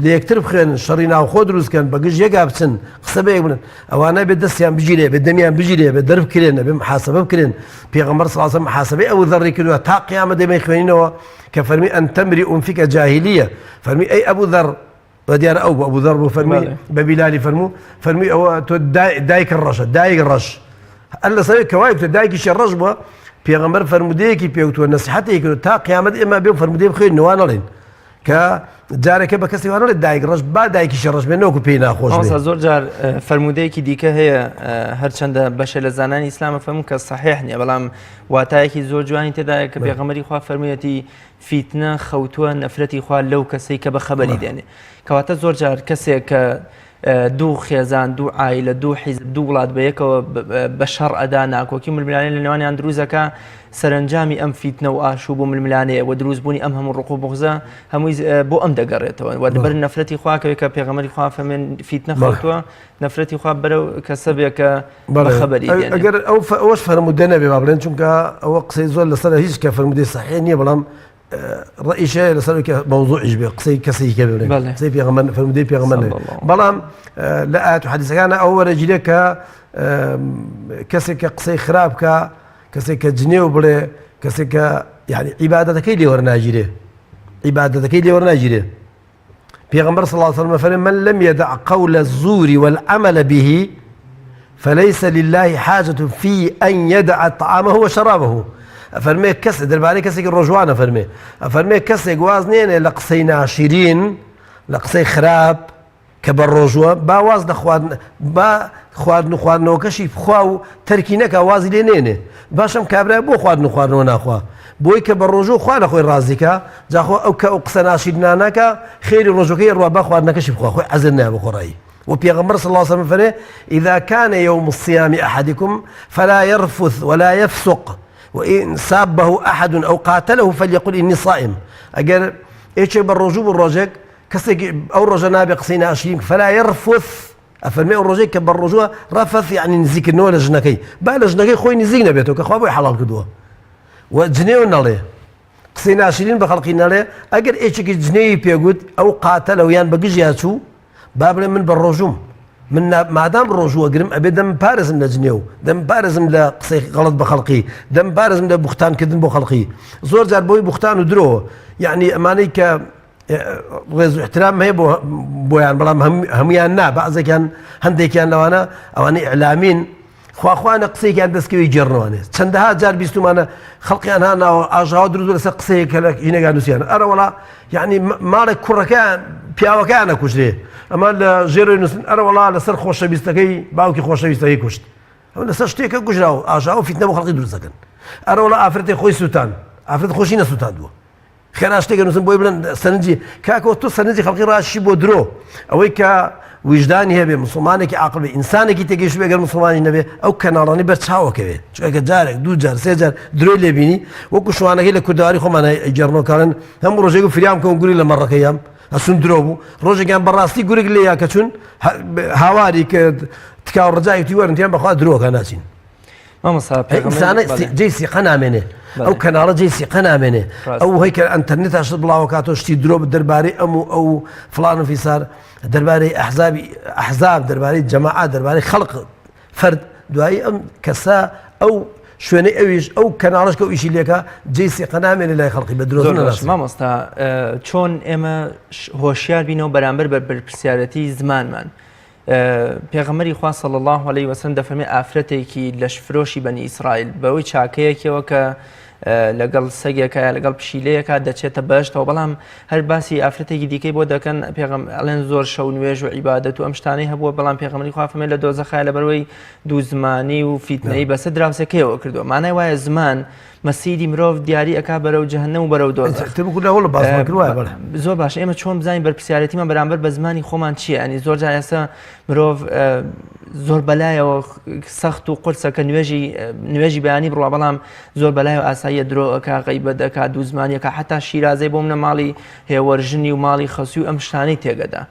S2: لە یەکتر بخوێنن شەڕی ناوخۆ دروستکەن بە گژ یەکا بچن قسە بە یەک بڵێن ئەوانە بێ دەستیان بگیرێ بێ دەمیان بگیرێ بێ دەربکرێن بێ محاسبە بکرێن پێغەمبەر صلی الله علیه و سلم محاسبەی ئەبو ذەڕی کردووە تا قیامەت دەمەی خوێنینەوە کە فەرمی أنت امرئ فيك جاهلية فەرمی ئەی ئەبو ذەڕ بە دیارە ئەو بوو ئەبوو ذەڕ بوو فەرمی بە بیلالی فەرموو فەرمی ئەوە تۆ دایکە ڕەشە دایک ڕەش هەر لەسەر کەوای تۆ دایکیشی ڕەش بووە پێغەمبەر فەرمودەیەکی پێوتووە نەسیحەتێکی کرد تا قیامەت ئێمە بێ فەرمودەی بخوێن نوان نەڵێن کە جارێکە بە کەسی وانەڵێ دایک ڕەش با دایکیشی ڕەش بێ نەوەکو پێی ناخۆش بێ.
S1: زۆر جار فەرمودەیەکی دیکە هەیە هەرچەندە بەشە لە زانانی ئیسلامە فەرموو کە صحیح نییە بەڵام واتایەکی زۆر جوانی تێدایە کە پێغەمبەری خوا فەرموویەتی فیتنە خەوتووە نەفرەتی خوا لەو کەسەی کە بە خەبەری دێنێ کەواتە زۆر جار کەسێک کە دوو خێزان دوو عایلە دوو حیزب دوو وڵات بە یەکەوە بە شەڕ ئەدا ناکۆکی ململانێ لە نێوانیان دروستەکە سەرنجامی ئەم فیتنە و ئاشوب و ململانەیە و دروستبوونی ئەم هەموو ڕق و بغزە هەمووی بۆ ئەم دەگەڕێتەوە و بەر نەفرەتی خواکەوێت کە پێغەمبەری خوا فەرمێن فیتنە خەوتووە نەفرەتی خوا بەرەو کەسە بێ کە بە خەبەری دێنێ.
S2: ئەگەر ئەو ئەوەش فەرموودە نەبێ با بڵێن چونکە ئەوە قسەی زۆر لەسەر هیچ کە فەرموودەی سەحیح نییە بەڵام ڕەئیش هەیە لەسەر کە مەوزوعیش بێ قسەی کەسێکی کە بڵێن قسەی پێغەمبەر فەرموودەی پێغەمبەر نەبێ بەڵام لە ئایەت و حەدیسەکانە ئەوە وەرەگیرێ کە کەسێک کە قسەی خراپ کە کەسێک کە جنێو بڵێ کەسێک کە یعنی عیبادەتەکەی لێ وەرناگیرێ. عیبادەتەکەی لێ وەرناگیرێ. پێغەمبەر صلی الله علیه وسلم فەرمی من لم يدع قول الزور والعمل به فليس لله حاجة في أن يدع طعامه وشرابه. ئەفەرمێ کەس دەربارەی کەسێکی ڕۆژوانە فەرمێ ئەفەرمێ کەسێک واز نێنێ لە قسەی ناشرین لە قسەی خراپ کە بە ڕۆژووە با واز لە خواردن با خواردن و خواردنەوەکەشی بخوا و تەرکی نەکا وازی لێ نێنێ. باش ئەم کابرایە بۆ خواردن و خواردنەوە ناخوا؟ بۆی کە بە ڕۆژوو خوا لە خۆی ڕازی کا، جا خۆ ئەو کە ئەو قسە ناشیرنانە ناکا خێری ڕۆژووەکەی ئەڕوا با خواردنەکەشی بخوا خۆی عەزر نایە بە خۆڕایی. وە پێغەمبەر صلی اللە علیه وسلم فەرمێ اذا کان یوم الصیام احدکم فلا یرفث ولا یفسق وان سابه احد او قاتله فلیقل انی صائم. ئەگەر یەکێک بە ڕۆژوو بوو ڕۆژێک کەسێک ئەو ڕۆژە نابێ قسەی ناشرین فلا يرفث ئەفەرمێ ئەو ڕۆژێک کە بە ڕۆژوە ڕەفەث یعنی نزیکردنەوە لە ژنەکەی با لە ژنەکەی خۆی نزیک نەبێتەوە کە خوا بۆی حەڵاڵ کردووە و جنێو نەڵێ قسەی ناشرین بە خەڵقی نەڵێ ئەگەر ئێچێکی جنێوی پێگوت ئەو قاتەلەو یان بە گژیا چوو با بڵێ من بە ڕۆژوم من مادام ڕۆژووە گرم ئەبێ دەم پارێزم لە جنێو دەم پارێزم لە قسەی غەڵت بە خەڵقی دەم پارێزم لە بوختانکردن بۆ خەڵقی زۆر جار بۆی بوختان و درۆ یعنی ئەمانەی کە ڕێز و احترام هەیە بۆ بۆیان بەڵام هەمویان نا بەعزێکیان هەندێکیان لەوانە ئەوانەی ئیعلامین خواخوانە قسەیەکیان دەستکەوی گێڕنەوانێ چەندەها جار بیستمانە خەڵقیان ها ناوە ئاژاوە دروست لەسەر قسەیەک کە لە ژینەگان نووسیان ئەرە وەڵا یعنی ماڵێک کوڕەکەیان پیاوەکەیان نەکوژرێ ئەمە لە ژێرەوەی نووسن ئەرە وەڵا لەسەر خۆشەویستەکەی باوکی خۆشەویستەکەی کوشت ئەو لەسەر شتێکە کوژراوە ئاژاوە فیتنە بۆ خەڵکی دروست دەکەن ئەرە وەڵا ئافرەتێک خۆی سووتان ئافرەت خۆشی نەسووتاندووە خێرا شتێک ئەنووسن بۆی بڵێن سەرنجی کاکەوە تۆ سەرنجی خەڵکی ڕاشی بۆ درۆ ئەوەی کە ویژدانی هەبێ مسلمانێکی عاقڵ بێ ئینسانێکی تێگەیشت بێ گەر مسلمانی نەبێ ئەو کەناڵانی بەر چاوەکەوێ چونکە جارێک دوو جار سێ جار درۆی لێبینی وەکو شوانەکەی لە کوردەواری خۆمان گەڕنۆکانن هەموو ڕۆژێک و فریام کەون گوری لە مەڕەکەیان ئەسون درۆ بوو ڕۆژێکیان بەڕاستی گورگ لێیا کە چون هاواری کرد تکا و ڕجای وتی وەرن تیان بەخوا درۆکە ناچین
S1: مامۆستا پێغەمبەری
S2: ئینسانە
S1: بەڵێ.
S2: جێی سیقە نامێنێ
S1: بەڵێ.
S2: ئەو کەناڵە جێی سیقە نامێنێ
S1: ڕاستە.
S2: ئەو هەی کە ئەنتەرنێتا شت بڵاوەکاتەوە شتی درۆ دەربارەی ئەم و ئەو فڵان و فیسار دەربارەی ئەحزابی ئەحزاب دەربارەی جەماعات دەربارەی خەڵق فەرد دوایی ئەم کەسە ئەو شوێنەی ئەویش ئەو کەناڵش کە ئەو ئیشی لێکا جێی سیقە نامێنێ لای خەڵقی بە درۆزن
S1: زۆر باش
S2: نەناسێ.
S1: مامۆستا چۆن ئێمە هۆشیار بینەوە بەرامبەر بە بەرپرسیارەتی زمانمان پێغەمبەری خوا صلی اللە علیە وسلم دەفەرمێ ئافرەتێکی لەشفرۆشی بەنی ئیسرائیل بەوەی چاکەیەکەوە کە لەگەڵ سەگێکە یا لەگەڵ پشیلەیەکە دەچێتە بەشتەوە بەڵام هەر باسی ئافرەتێکی دیکەی بۆ دەکەن پێغەم ئەڵێن زۆر شەو نوێژ و عیبادەت و ئەم شتانەی هەبووە بەڵام پێغەمبەری خوا فەرمێ لە دۆزەخایە لەبەرەوەی دوو زمانی و فیتنەی بەسەر دراوسێکەیەوە کردووە مانای وایە زمان مەسیری مرۆڤ دیاری ئەکا بەرەو جەهەنەم و بەرەو دۆزەخ.
S2: تر بکو لە هۆڵە باسمان کرد وایە بەڵێ.
S1: زۆر باش ئێمە چۆن بزانین بەرپرسیارێتیمان بەرامبەر بە زمانی خۆمان چییە ئەنی زۆر جار ئێستا مرۆڤ زۆر بەلایەوە سەخت و قورسە کە نوێژی نوێژی بەیانی بڕوا بەڵام زۆر بەلایەوە ئاساییە درۆ ئەکا غەیبەت ئەکا دوو زمانیەکە حتا شیرازەی بۆ منە ماڵی هێوەرژنی و ماڵی خەسوی و ئەم شتانەی تێگەدا.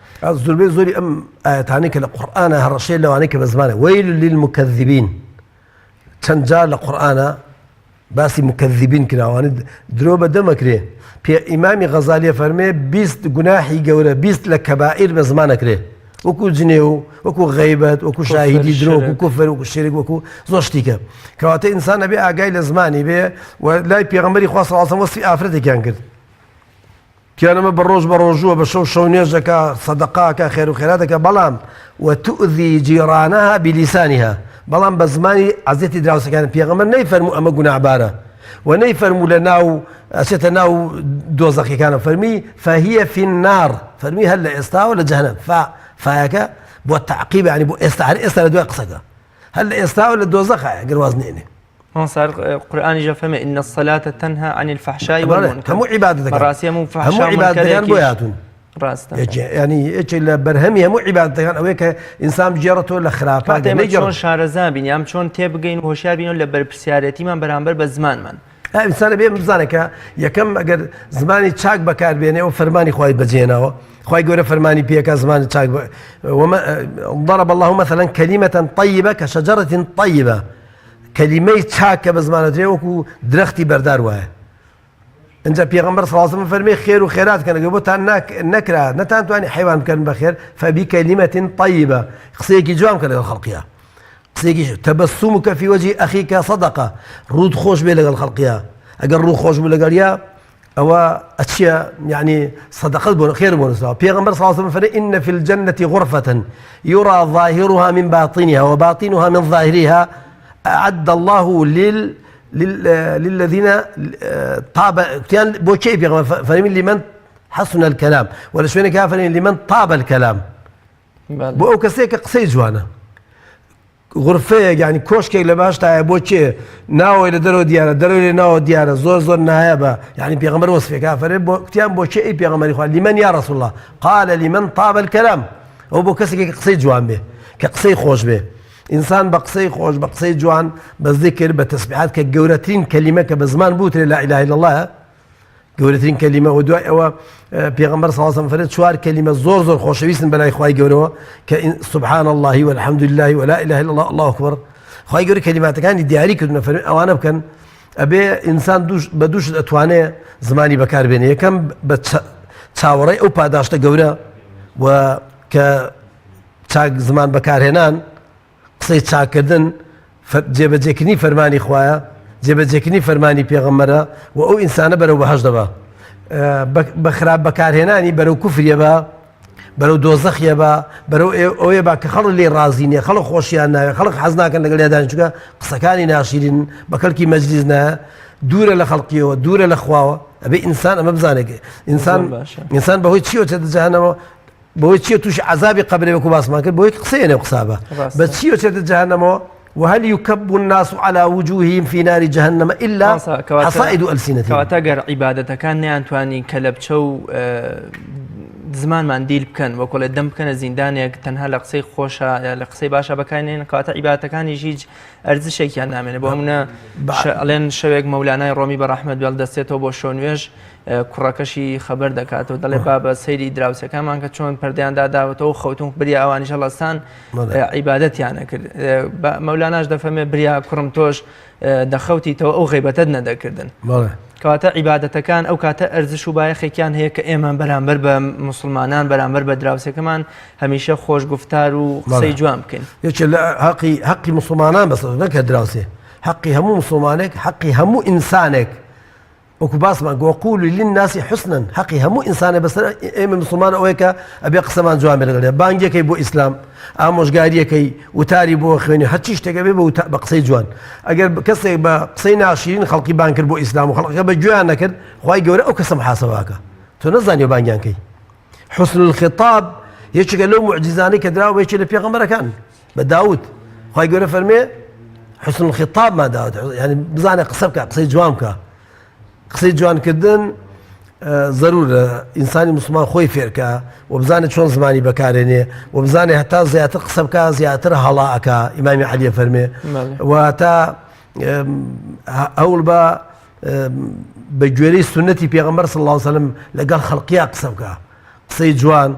S2: زۆربەی زۆری ئەم ئایەتانەی کە لە قورئانە هەڕەشەیە لەوانەی کە بە زمانە ویل للمکذبین چەند جار لە قورئانا باسی مکذبین کراوە درۆ بە دەم ئەکرێ پێ ئیمامی غەزالی فەرمێ 20 گوناحی گەورە 20 لە کەبائیر بە زمان ئەکرێ وەکو جنێو وەکو غەیبەت وەکو شاهیدی درۆ وەکو کوفر وەکو شرک وەکو زۆر شتیکە کەواتە ئینسان ئەبێ ئاگای لە زمانی بێ و لای پێغەمبەری خوا صلی الله علیه و سلم وەسفی ئافرەتێکیان کرد کیان ئەمە بە ڕۆژ بە ڕۆژووە بە شەو شەو نوێژ دەکا سەدەقا ئەکا خێر و خێرات دەکا بەڵام وتؤذی جیرانها بلسانها بەڵام بە زمانی ئەزیەتی دراوسێکانی پێغەمبەر نەیفەرموو ئەمە گوناهبارە و نەیفەرموو لە ناو ئەچێتە ناو دۆزەخیەکانە فەرمی فهي في النار فەرمی هەر لە ئێستاوە لە جەهەنەم فا فایەکە بۆ تعقیب یعنی بۆ ئێستا هەر ئێستا لە دوای قسەکە هەر لە ئێستاوە لە دۆزەخایە گەر واز نێنێ.
S1: مامۆستا قورئانیش دەفەرمێ ان الصلاة تنهی عن الفحشاء والمنکر
S2: هەموو عیبادەتەکان
S1: بەڕاستی هەموو فحشا
S2: هەموو
S1: و
S2: عیبادەتەکان بۆ
S1: منکەرێکیش
S2: هاتوون
S1: ڕاستە
S2: یەکێ یعنی یەکێ لە بەرهەمی هەموو عیبادەتەکان ئەوەیە کە ئینسان بگێڕێتەوە لە خراپە
S1: کاتێ
S2: ئەگەر
S1: ئێمە چۆن
S2: نەیگێڕێت
S1: شارەزا بین یان چۆن تێبگەین و هۆشیار بین لە بەرپرسیارێتیمان بەرامبەر بە زمانمان
S2: ئینسان ئەبێ بزانێت کە یەکەم ئەگەر زمانی چاک بەکاربێنێ ئەو فەرمانی خوای بەجێناوە خوای گەورە فەرمانی پێکا زمانی چاک بە وما ضرب الله مثلا كلمة طيبة كشجرة طيبة کەلیمەی چاک کە بە زمانە درێ وەکو درەختی بەردار وایە. ئینجا پێغەمبەر صلی الله علیه و فەرمی خێر و خێرات کەن ئەگەر بۆتان نەکرا نەتانتوانی حەیوان بکەن بە خێر فبکلمة طیبە قسەیەکی جوان بکە لەگەڵ خەڵقیا قسەیەکی تبسمك في وجه أخيك صدقة ڕووت خۆش بێ لەگەڵ خەڵقیا ئەگەر ڕوو خۆش بوو لەگەڵیا. ئەوە ئەچیە یعنی صدقت بۆ خێر بۆ نووسراوە پێغەمبەر صلی الله علیه و سلم فەرمی إن في الجنة غرفة يرى ظاهرها من باطنها وباطنها من ظاهرها أعد الله لل لل للذين طاب كان بۆ کێ پێغەمبەر فەرمی لمن حسن الكلام ولا شوێنێک فەرمی لمن طاب الكلام بۆ ئەو کەسێک کە قسەی جوانە غورفەیەک یانی کۆشکێک لە بەهەشتایە بۆ کێ ناوەوەی لە دەرەوە دیارە دەرەوەی لە ناوە دیارە زۆر زۆر نایابە یانی پێغەمبەر وەسفێکا فەرێ بۆ کوتیان بۆ کێ ئەی پێغەمبەری خوا لمن یا رسول الله قال لمن طاب الكلام ئەو بۆ کەسێک کە قسەی جوان بێ کە قسەی خۆش بێ ئینسان بە قسەی خۆش بە قسەی جوان بە ذکر بە تەسبیحات کە گەورەترین کەلیمە کە بە زمان بوترێ لا اله الا الله گەورەترین کەلیمە و دوای ئەوە پێغەمبەر صلی الله علیه و فەرمووی چوار کەلیمە زۆر زۆر خۆشەویستن بەلای خوای گەورەوە کە سبحان الله والحمد لله ولا اله الا الله الله اکبر خوای گەورە کەلیماتەکانی دیاری کردنە فەرمی ئەوانە بکەن ئەبێ ئینسان دوش بە دووشت ئەتوانێ زمانی بەکاربێنێ یەکەم بە چاوەڕێی ئەو پاداشتە گەورە و کە چاک زمان بەکارهێنان قسەی چاککردن جێبەجێکردنی فەرمانی خوایە، جێبەجێکردنی فەرمانی پێغەمبەرە و ئەو ئینسانە بەرەو بەهەشت دەبا. بە خراپ بەکارهێنانی بەرەو کوفریە بە، بەرەو دۆزەخیە بە، بەرەو ئەوەیە با کە خەڵک لێی ڕازی نییە، خەڵک خۆشیان ناوێ، خەڵک حەز ناکەن لەگەڵیا دانیشن چونکە قسەکانی ناشیرین، بە کەڵکی مەجلیس نایە، دوورە لە خەڵکیەوە، دوورە لە خواوە. ئەبێ ئینسان ئەمە بزانێت ئینسان ئینسان بەهۆی چیەوە چێتە جەهەنەمەوە؟ بەوەی چیە تووشی عەزابی قەبرێ وەکو باسمان کرد بۆی قسەیە نێو قسابە بە چیەوە چێتە جەهەنەمەوە وهل يكب الناس على وجوههم في نار جهنم إلا حصائد ألسنتهم
S1: کەواتە گەر عیبادەتەکان نەیانتوانی کەلەپچە و زمانمان دیل بکەن وەکۆڵێ دەم بکەنە زیندانێک تەنها لە قسەی خۆشە لە قسەی باشە بەکارنێن کەواتە عیبادەتەکانیش هیچ ئەرزشێکیان نامێنێ بۆ منە ئەڵێن شەوێک مەولانای ڕۆمی بە ڕەحمەت بێڵ دەستێتەوە بۆ شەو نوێژ کوڕەکەشی خەبەر دەکاتەوە دەڵێ بابە سەیری دراوسەکانمان کە چۆن پردیان داداوەتەوە خەوتون بریا ئەوانیش هەڵەستان عیبادەتیان نەکرد مەولاناش دەفەرمێ بریا کوڕم تۆش دەخەوتیتەوە ئەو غیبەتەت نەدەکردن کەواتە عیبادەتەکان ئەو کاتە ئەرزش و بایەخێکیان هەیە کە ئێمە بەرامبەر بە مسلمانان بەرامبەر بە دراوسەکەمان هەمیشە خۆش گفتار و قسەی جوان بکەین
S2: یەکێ لە حەقی حەقی مسلمانان بەسەر نەکە دراوسێ حەقی هەموو مسلمانێک حەقی هەموو ئینسانێک وەکو باسمان کرد وقولوا للناس حسنا حەقی هەموو ئینسانێ بەسەر ئێمە مسوڵمان ئەوەیە کە ئەبێ قسەمان جوان بێ لەگەڵیا بانگێکەی بۆ ئیسلام ئامۆژگاریەکەی وتاری بۆ خوێنی هەرچی شتێک ئەبێ بە قسەی جوان ئەگەر کەسێک بە قسەی ناشیرین خەڵکی بان کرد بۆ ئیسلام و خەڵکەکە بە گوێیان نەکرد خوای گەورە ئەو کەسە محاسبە ئەکا تۆ نەزانی بانگیان کەی حسن الخطاب یەکێکە لەو معجزانەی کە دراوە بە یەکێ لە پێغەمبەرەکان بە داود خوای گەورە فەرمێ حسن الخطاب ما داود یعنی بزانە قسە بکە قسەی جوان بکە قسەی جوانکردن ضرورە ئینسانی مسلمان خۆی فێرکە و بزانێت چۆن زمانی بەکارێنێ و بزانێ هەتا زیاتر قسە بکە زیاتر هەڵا ئەکا ئیمامی عەلیە فەرمێ و تا هەوڵ بە بە گوێرەی سنەتی پێغەمبەر صلی الله علیه وسلم لەگەڵ خەڵقیا قسە بکە قسەی جوان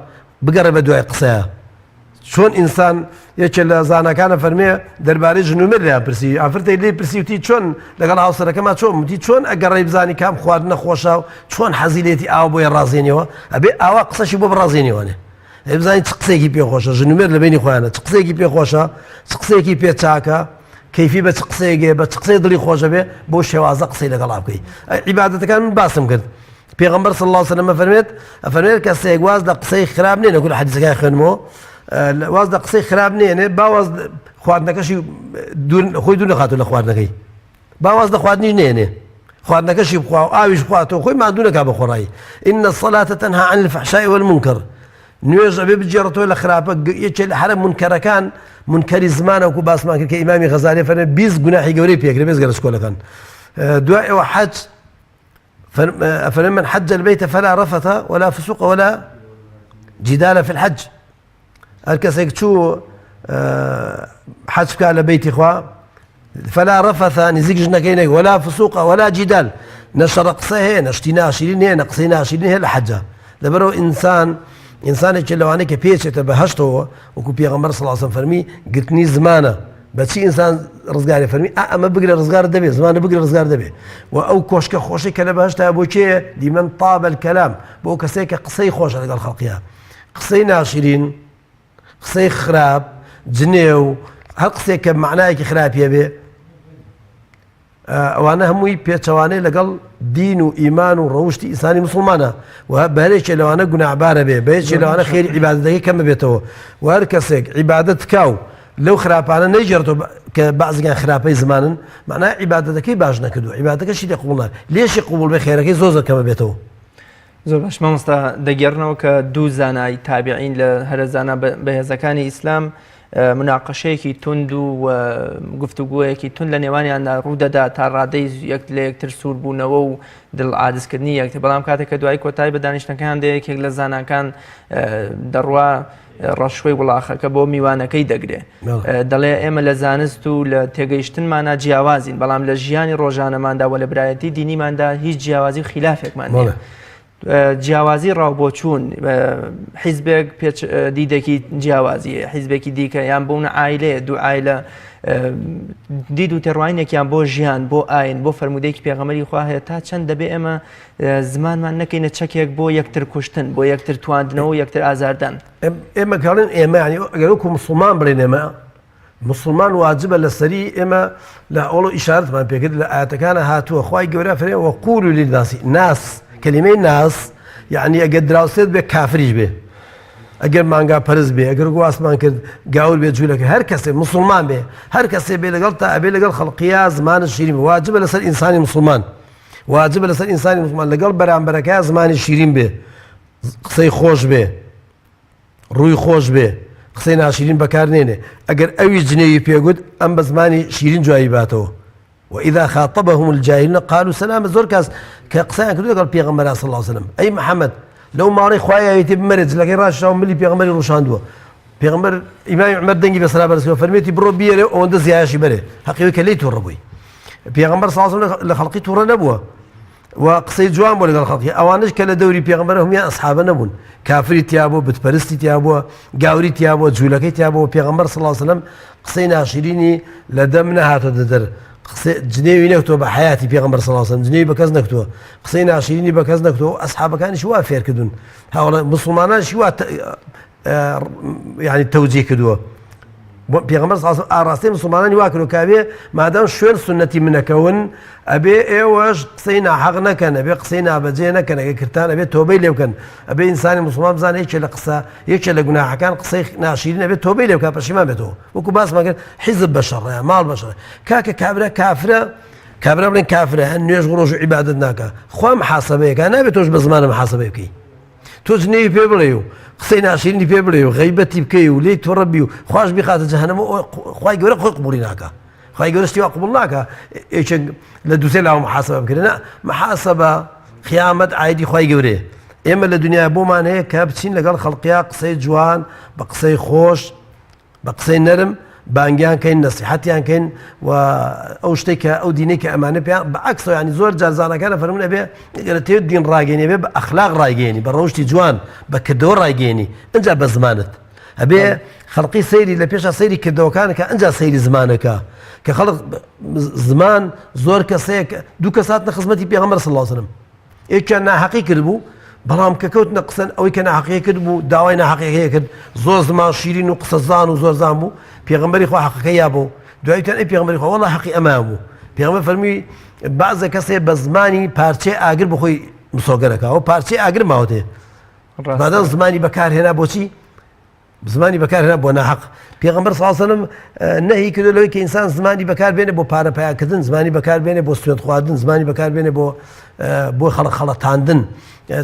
S2: بگەڕێ بە دوای قسەیە چۆن ئینسان یەکێ لە زاناکانە فەرمێ دەربارەی ژن و مێرد لێیان پرسی ئافرەتێک لێی پرسی وتی چۆن لەگەڵ هاوسەرەکەما چۆن وتی چۆن ئەگەڕێی بزانی کام خواردنە خۆشە و چۆن حەزی لێتی ئاوا بۆیە ڕازێنیەوە ئەبێ ئاوا قسەشی بۆ بڕازێنیەوەێ ئەی بزانی چ قسەیەکی پێ خۆشە ژن و مێرد لە بینی خۆیانە چ قسەیەکی پێ خۆشە چ قسەیەکی پێ چاکە کەیفی بە چ قسەیەک بە چ قسەی دڵی خۆشە بێ بۆ شێوازە قسەی لەگەڵا بکەی عیبادەتەکان من باسم کرد پێغەمبەر صلی اللە علیه وسلم ئەفەرمێت ئەفەرمێت کەسێک واز لە قسەی خراپ نێنێ کورە حەدیسەکە خوێنمەوە واز لە قسەی خراپ نێنێ با واز خواردنەکەشی دوور خۆی دوور نەخاتەوە لە خواردنەکەی با واز لە خواردنیش نێنێ خواردنەکەشی بخوا و ئاویش بخواتەوە خۆی ماندوو نەکا بە خۆڕایی إن الصلاة تنهى عن الفحشاء والمنكر نوێژ ئەبێ بگێڕێتەوە لە خراپە یەکێ لە هەرە منکەرەکان منکەری زمانە وەکو باسمان کرد کە ئیمامی غەزالی فەرمێ 20 گوناحی گەورەی پێکرێ بێزگە لە چکۆلەکان دوای ئەوە حەج ئەفەرمێ من حج البيت فلا رفث ولا فسوق ولا جدال في الحج هەر کەسێک چوو حەج بکا لە بەیتی خوا فلا رفث نزیک ژنەکەی نەک ولا فسوق ولا جدال نە شەڕە قسە هەیە نە شتی ناشرین هەیە نە قسەی ناشرین هەیە لە حەجە لەبەرەوە ئینسان ئینسانێکی لەوانەیە کە پێچێتە بەهەشتەوە وەکو پێغەمبەر صلی الله علیه و سلم فەرمی گرتنی زمانە بەچی ئینسان ڕزگاری فەرمی ئا ئەمە بگرە ڕزگار دەبێت زمانە بگرە ڕزگار دەبێت و ئەو کۆشکە خۆشی کە لە بەهشتا بۆ کێ لمن طاب الكلام بۆ کەسێک کە قسەی خۆشە لەگەڵ خەڵقیە قسەی ناشرین قسەی خراپ جنێو هەر قسێک کە معنایەکی خراپیە بێ ئەوانە هەمووی پێچەوانەی لەگەڵ دین و ئیمان و ڕەوشتی ئینسانی مسلمانە و بە هەرێکێ لەوانە گوناهبارە بێ بە یەکێ لەوانە خێری عیبادەتەکەی کەم ببێتەوە و هەر کەسێک عیبادەت کا و لەو خراپانە نەیگێڕێتەوە کە بەعزیان خراپەی زمانن معنای عیبادەتەکەی باش نەکردووە عیبادەکەشی لێ قبوڵ ناکرێت لێشی قبوڵ بێ خێرەکەی زۆر زۆر کەم بێتەوە.
S1: زۆر باش مامۆستا دەگێڕنەوە کە دوو زانای تابعین لە هەرە زانا بەهێزەکانی ئیسلام مناقەشەیەکی توند و گفتوگویەکی توند لە نێوانیاندا ڕوودەدا تا ڕادەی یەک لە یەکتر سووربوونەوە و دڵ عادزکردنی یەکتر بەڵام کاتێک کە دوای کۆتایی بە دانیشتەکان دێ یەکێک لە زاناکان دەڕوا ڕەشوەی وڵاخەکە بۆ میوانەکەی دەگرێ دەڵێ ئێمە لە زانست و لە تێگەیشتنمانە جیاوازین بەڵام لە ژیانی ڕۆژانەماندا و لە برایەتی دینیماندا هیچ جیاوازی و خلافێکمان نییە. جیاوازی ڕاوبۆچوون حیزبێک پێچ دیدێکی جیاوازی هەیە حیزبێکی دیکە یان بوون عایلەیە دوو عایلە دید و تێڕوانینێکیان بۆ ژیان بۆ ئاین بۆ فەرمودەیەکی پێغەمبەری خوا هەیە تا چەند دەبێ ئێمە زمانمان نەکەینە چەکێک بۆ یەکتر کوشتن بۆ یەکتر تواندنەوە و یەکتر ئازاردان.
S2: ئێمە کاڵێن ئێمە یانی ئەگەر وەکو مسلمان بڵێن ئێمە موسڵمان واجبە لەسەری ئێمە لە ئەوڵ ئیشارەتمان پێکرد لە ئاەتەکانە هاتووە خوای گەورە فەرمووی وقولوا للناس ناس کەلیمەی ناس یعنی ئەگەر دراوسێت بێ کافریش بێ ئەگەر مانگا پەرست بێ ئەگەر گواسمان کرد گاور بێ جوولەکە هەر کەسێ مسلمان بێ هەر کەسێ بێ لەگەڵ تا ئەبێ لەگەڵ خەڵقیا زمانە شیرین واجبە لەسەر ئینسانی مسلمان واجبە لەسەر ئینسانی مسلمان لەگەڵ بەرامبەرەکە زمانی شیرین بێ قسەی خۆش بێ ڕووی خۆش بێ قسەی ناشیرین بەکار نێنێ ئەگەر ئەویش جنێوی پێ گوت ئەم بە زمانی شیرین جوابی باتەوە وإذا خاطبهم الجاهلون قالوا سلاما زۆر کەس کە قسەیان کردو لەگەڵ پێغەمبەر صلی الله علیه وسلم ئەی محەممەد لەو ماڵەی خوایەتی بمەرێ جلەکەی ڕاشراوە ملی پێغەمبەری ڕوشاندووە پێغەمبەر ئیمامی عومەر دەنگی بەسەرا بەرزکردەوە فەرمێتی بڕۆ بیەرێ ئەوەندە زیایەشی بەرێ هەقیەوەی کە لێی تووڕە بووی پێغەمبەر صلی الله علیه وسلم لە خەڵقی تووڕە نەبووە و قسەی جوان بوو لەگەڵ خەڵکی ئەوانەش کە لە دەوری پێغەمبەر هەموویان ئەسحابە نەبوون کافری تیا بوو بتپەرستی تیا بووە گاوری تیا بووە جوولەکەی تیا بووە پێغەمبەر صلی الله علیه وسلم قسەی ناشرینی لە دەم نەهاتۆتە دەر قسەی جنێوی نەکتووە بە حیاتی پێغەمبەر صلی الله علیه وسلم جنێوی بە کەس نەکتووە قسەی ناشرینی بە کەس نەکتووە ئەسحابەکانیش وا فێرکردوون هاوڵە مسلمانانیش وا یعنی تەوجیه کردووە پێغەمبەر صلی الله ئاڕاستەی مسلمانانی وا کردو کاوێ مادام شوێن سنەتی منەکەون ئەبێ ئێوەش قسەی ناحەق نەکەن ئەبێ قسەی نابەجێ نەکەن ئەگە کردتان ئەبێ تۆبەی لێ بکەن ئەبێ ئینسانی مسلمان بزانێ یەکێ لە قسە یەکێ لە گوناحەکان قسەی ناشیرین ئەبێ تۆبەی لێ بکا پەشیمان بێتەوە وەکو باسمان کرد حیزب بە شەڕە ماڵ بە شەڕە کاکە کابرا کافرە کابرا بڵێن کافرە هەر نوێژ و ڕۆژ و عیبادەت ناکا خوا محاسبەیەکە نابێت تۆش بە زمانە محاسبەی بکەی تۆ جنێوی پێ بڵێ و قسەی ناشرینی پێ بڵێ و غەیبەتی بکەی و لێی توڕە بی و خواش بیخاتە جەهەنەم و خوای گەورە خۆی قبوڵی ناکا خوای گەورە شتی وا قبوڵ ناکا یەکێک لە دووسێ لاوە محاسبە بکرێ نا محاسبە قیامەت عایدی خوای گەورەیە ئێمە لە دنیا بۆمان هەیە کە بچین لەگەڵ خەڵقیا قسەی جوان بە قسەی خۆش بە قسەی نەرم بانگیان کەین نەسیحەتیان کەین و ئەو شتێک کە ئەو دینەی کە ئەمانە پێیان بە عەکسەوە ینی زۆر جار زاناکان فەرموون ئەبێ ئەگەر تێ دین ڕاگەێنی بێ بە ئەخلاق ڕایگەێنی بە ڕەوشی جوان بە کردەوە ڕایگەێنی ئینجا بە زمانت ئەبێ خەڵقی سەیری لە پێشا سەیری کردەوەکانەکە ئینجا سەیری زمانەکە کە خەڵک زمان زۆر کەسێک دوو کەسات لە خزمەتی پێغەمبەر صلی الله علیه وسلم یەکیان ناحەقی کردبوو، بەڵام کە کەوتنە قسەن ئەوەی کە ناحەقیی کردبوو داوای ناحەقیەکەی کرد، زۆر زمان شیرین و قسەزان و زۆرزان بوو، پێغەمبەری خوا حەقەکەی یابەوە، دوایی وتیان ئەی پێغەمبەری خوا وەڵا حەقی ئەمەیان بوو، پێغەمبەر فەرمووی بەعزە کەسێ بە زمانی پارچەی ئاگر بۆ خۆی مسۆگەر ئەکا، ئەوە پارچەی ئاگر ماوەتێ، مادام زمانی بەکارهێنا بۆچی؟ زمانی بەکار هێنا بۆ ناحەق پێغەمبەر صلی الله علیه و سلم نەهی کردو لەوەی کە ئینسان زمانی بەکار بێنێ بۆ پارە پەیاکردن زمانی بەکار بێنێ بۆ سوێند خواردن زمانی بەکار بێنێ بۆ بۆ خەڵک خەڵەتاندن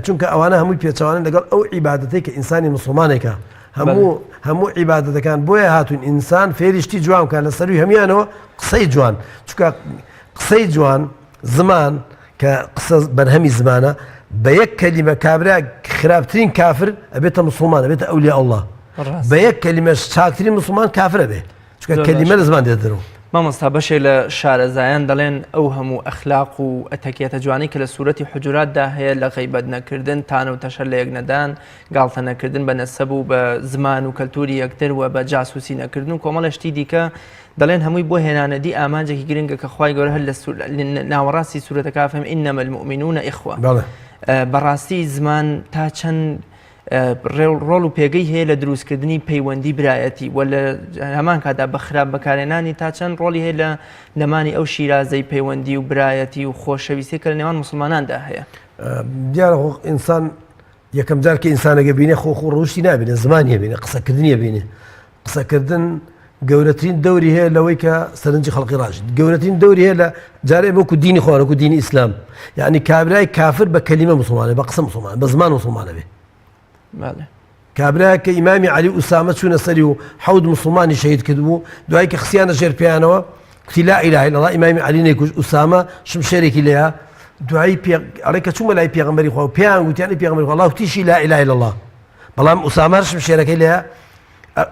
S2: چونکە ئەوانە هەمووی پێچەوانن لەگەڵ ئەو عیبادەتەی کە ئینسانی مسلمانێکە هەموو هەموو عیبادەتەکان بۆیە هاتوون ئینسان فێری شتی جوان بکات لە سەروی هەمیانەوە قسەی جوان چونکە قسەی جوان زمان کە قسە بەرهەمی زمانە بە یەک کەلیمە کابرا خراپترین کافر ئەبێتە مسلمان ئەبێتە ئەولیا ئەڵڵا بە یەک کەلیمەش چاکترین مسلمان کافر ئەبێ چونکە کەلیمە لە زمان دێتە دەرەوە.
S1: مامۆستا بەشێک لە شارەزایان دەڵێن ئەو هەموو ئەخلاق و ئەتەکێتە جوانەی کە لە سورەتی حوجوراتدا هەیە لە غەیبەت نەکردن، تانە و تەشەر لە یەک نەدان، گاڵتە نەکردن بە نەسەب و بە زمان و کەلتوری یەکتر و بە جاسوسی نەکردن و کۆمەڵێ شتی دیکە دەڵێن هەمووی بۆ هێنانەدی ئامانجێکی گرنگە کە خوای گەورە هەر لە ناوەڕاستی سورەتەکە فەرمی انما المؤمنون اخوە بەڕاستی زمان تا چەند ڕۆڵ و پێگەی هەیە لە دروستکردنی پەیوەندی برایەتی و لە هەمان کاتدا بە خراپ بەکارهێنانی تا چەند ڕۆڵی هەیە لە نەمانی ئەو شیرازەی پەیوەندی و برایەتی و خۆشەویستی کە لە نێوان موسڵماناندا هەیە؟
S2: دیارە خۆ ئینسان یەکەم جار کە ئینسانەکە بینێ خۆ خۆ ڕەوشتی نابینێ زمانی بینێ قسەکردنی بینێ قسەکردن گەورەترین دەوری هەیە لەوەی کە سەرنجی خەڵکی ڕاژ گەورەترین دەوری هەیە لە جارێ وەکو دینی خۆیان وەکو دینی ئیسلام یعنی کابرای کافر بە کەلیمە مسلمانە بە قسە مسلمان بە زمان مسلمانە بێ کابرا کە ئیمامی علی ئوسامە چوونە سەری و حەوت مسلمانی شەهید کردبوو دوای کە خسیانە ژێر پێیانەوە کوتی لا إله إلا الله ئیمامی علی نەیکوشت ئوسامە شمشێرێکی لێیە دوایی پێ ئەڵێ کە چوومە لای پێغەمبەری خوا و پێیان وتیان ئەی پێغەمبەری خوا الله وتیشی لا إله إلا الله بەڵام ئوسامە هەر شمشێرەکەی لێیە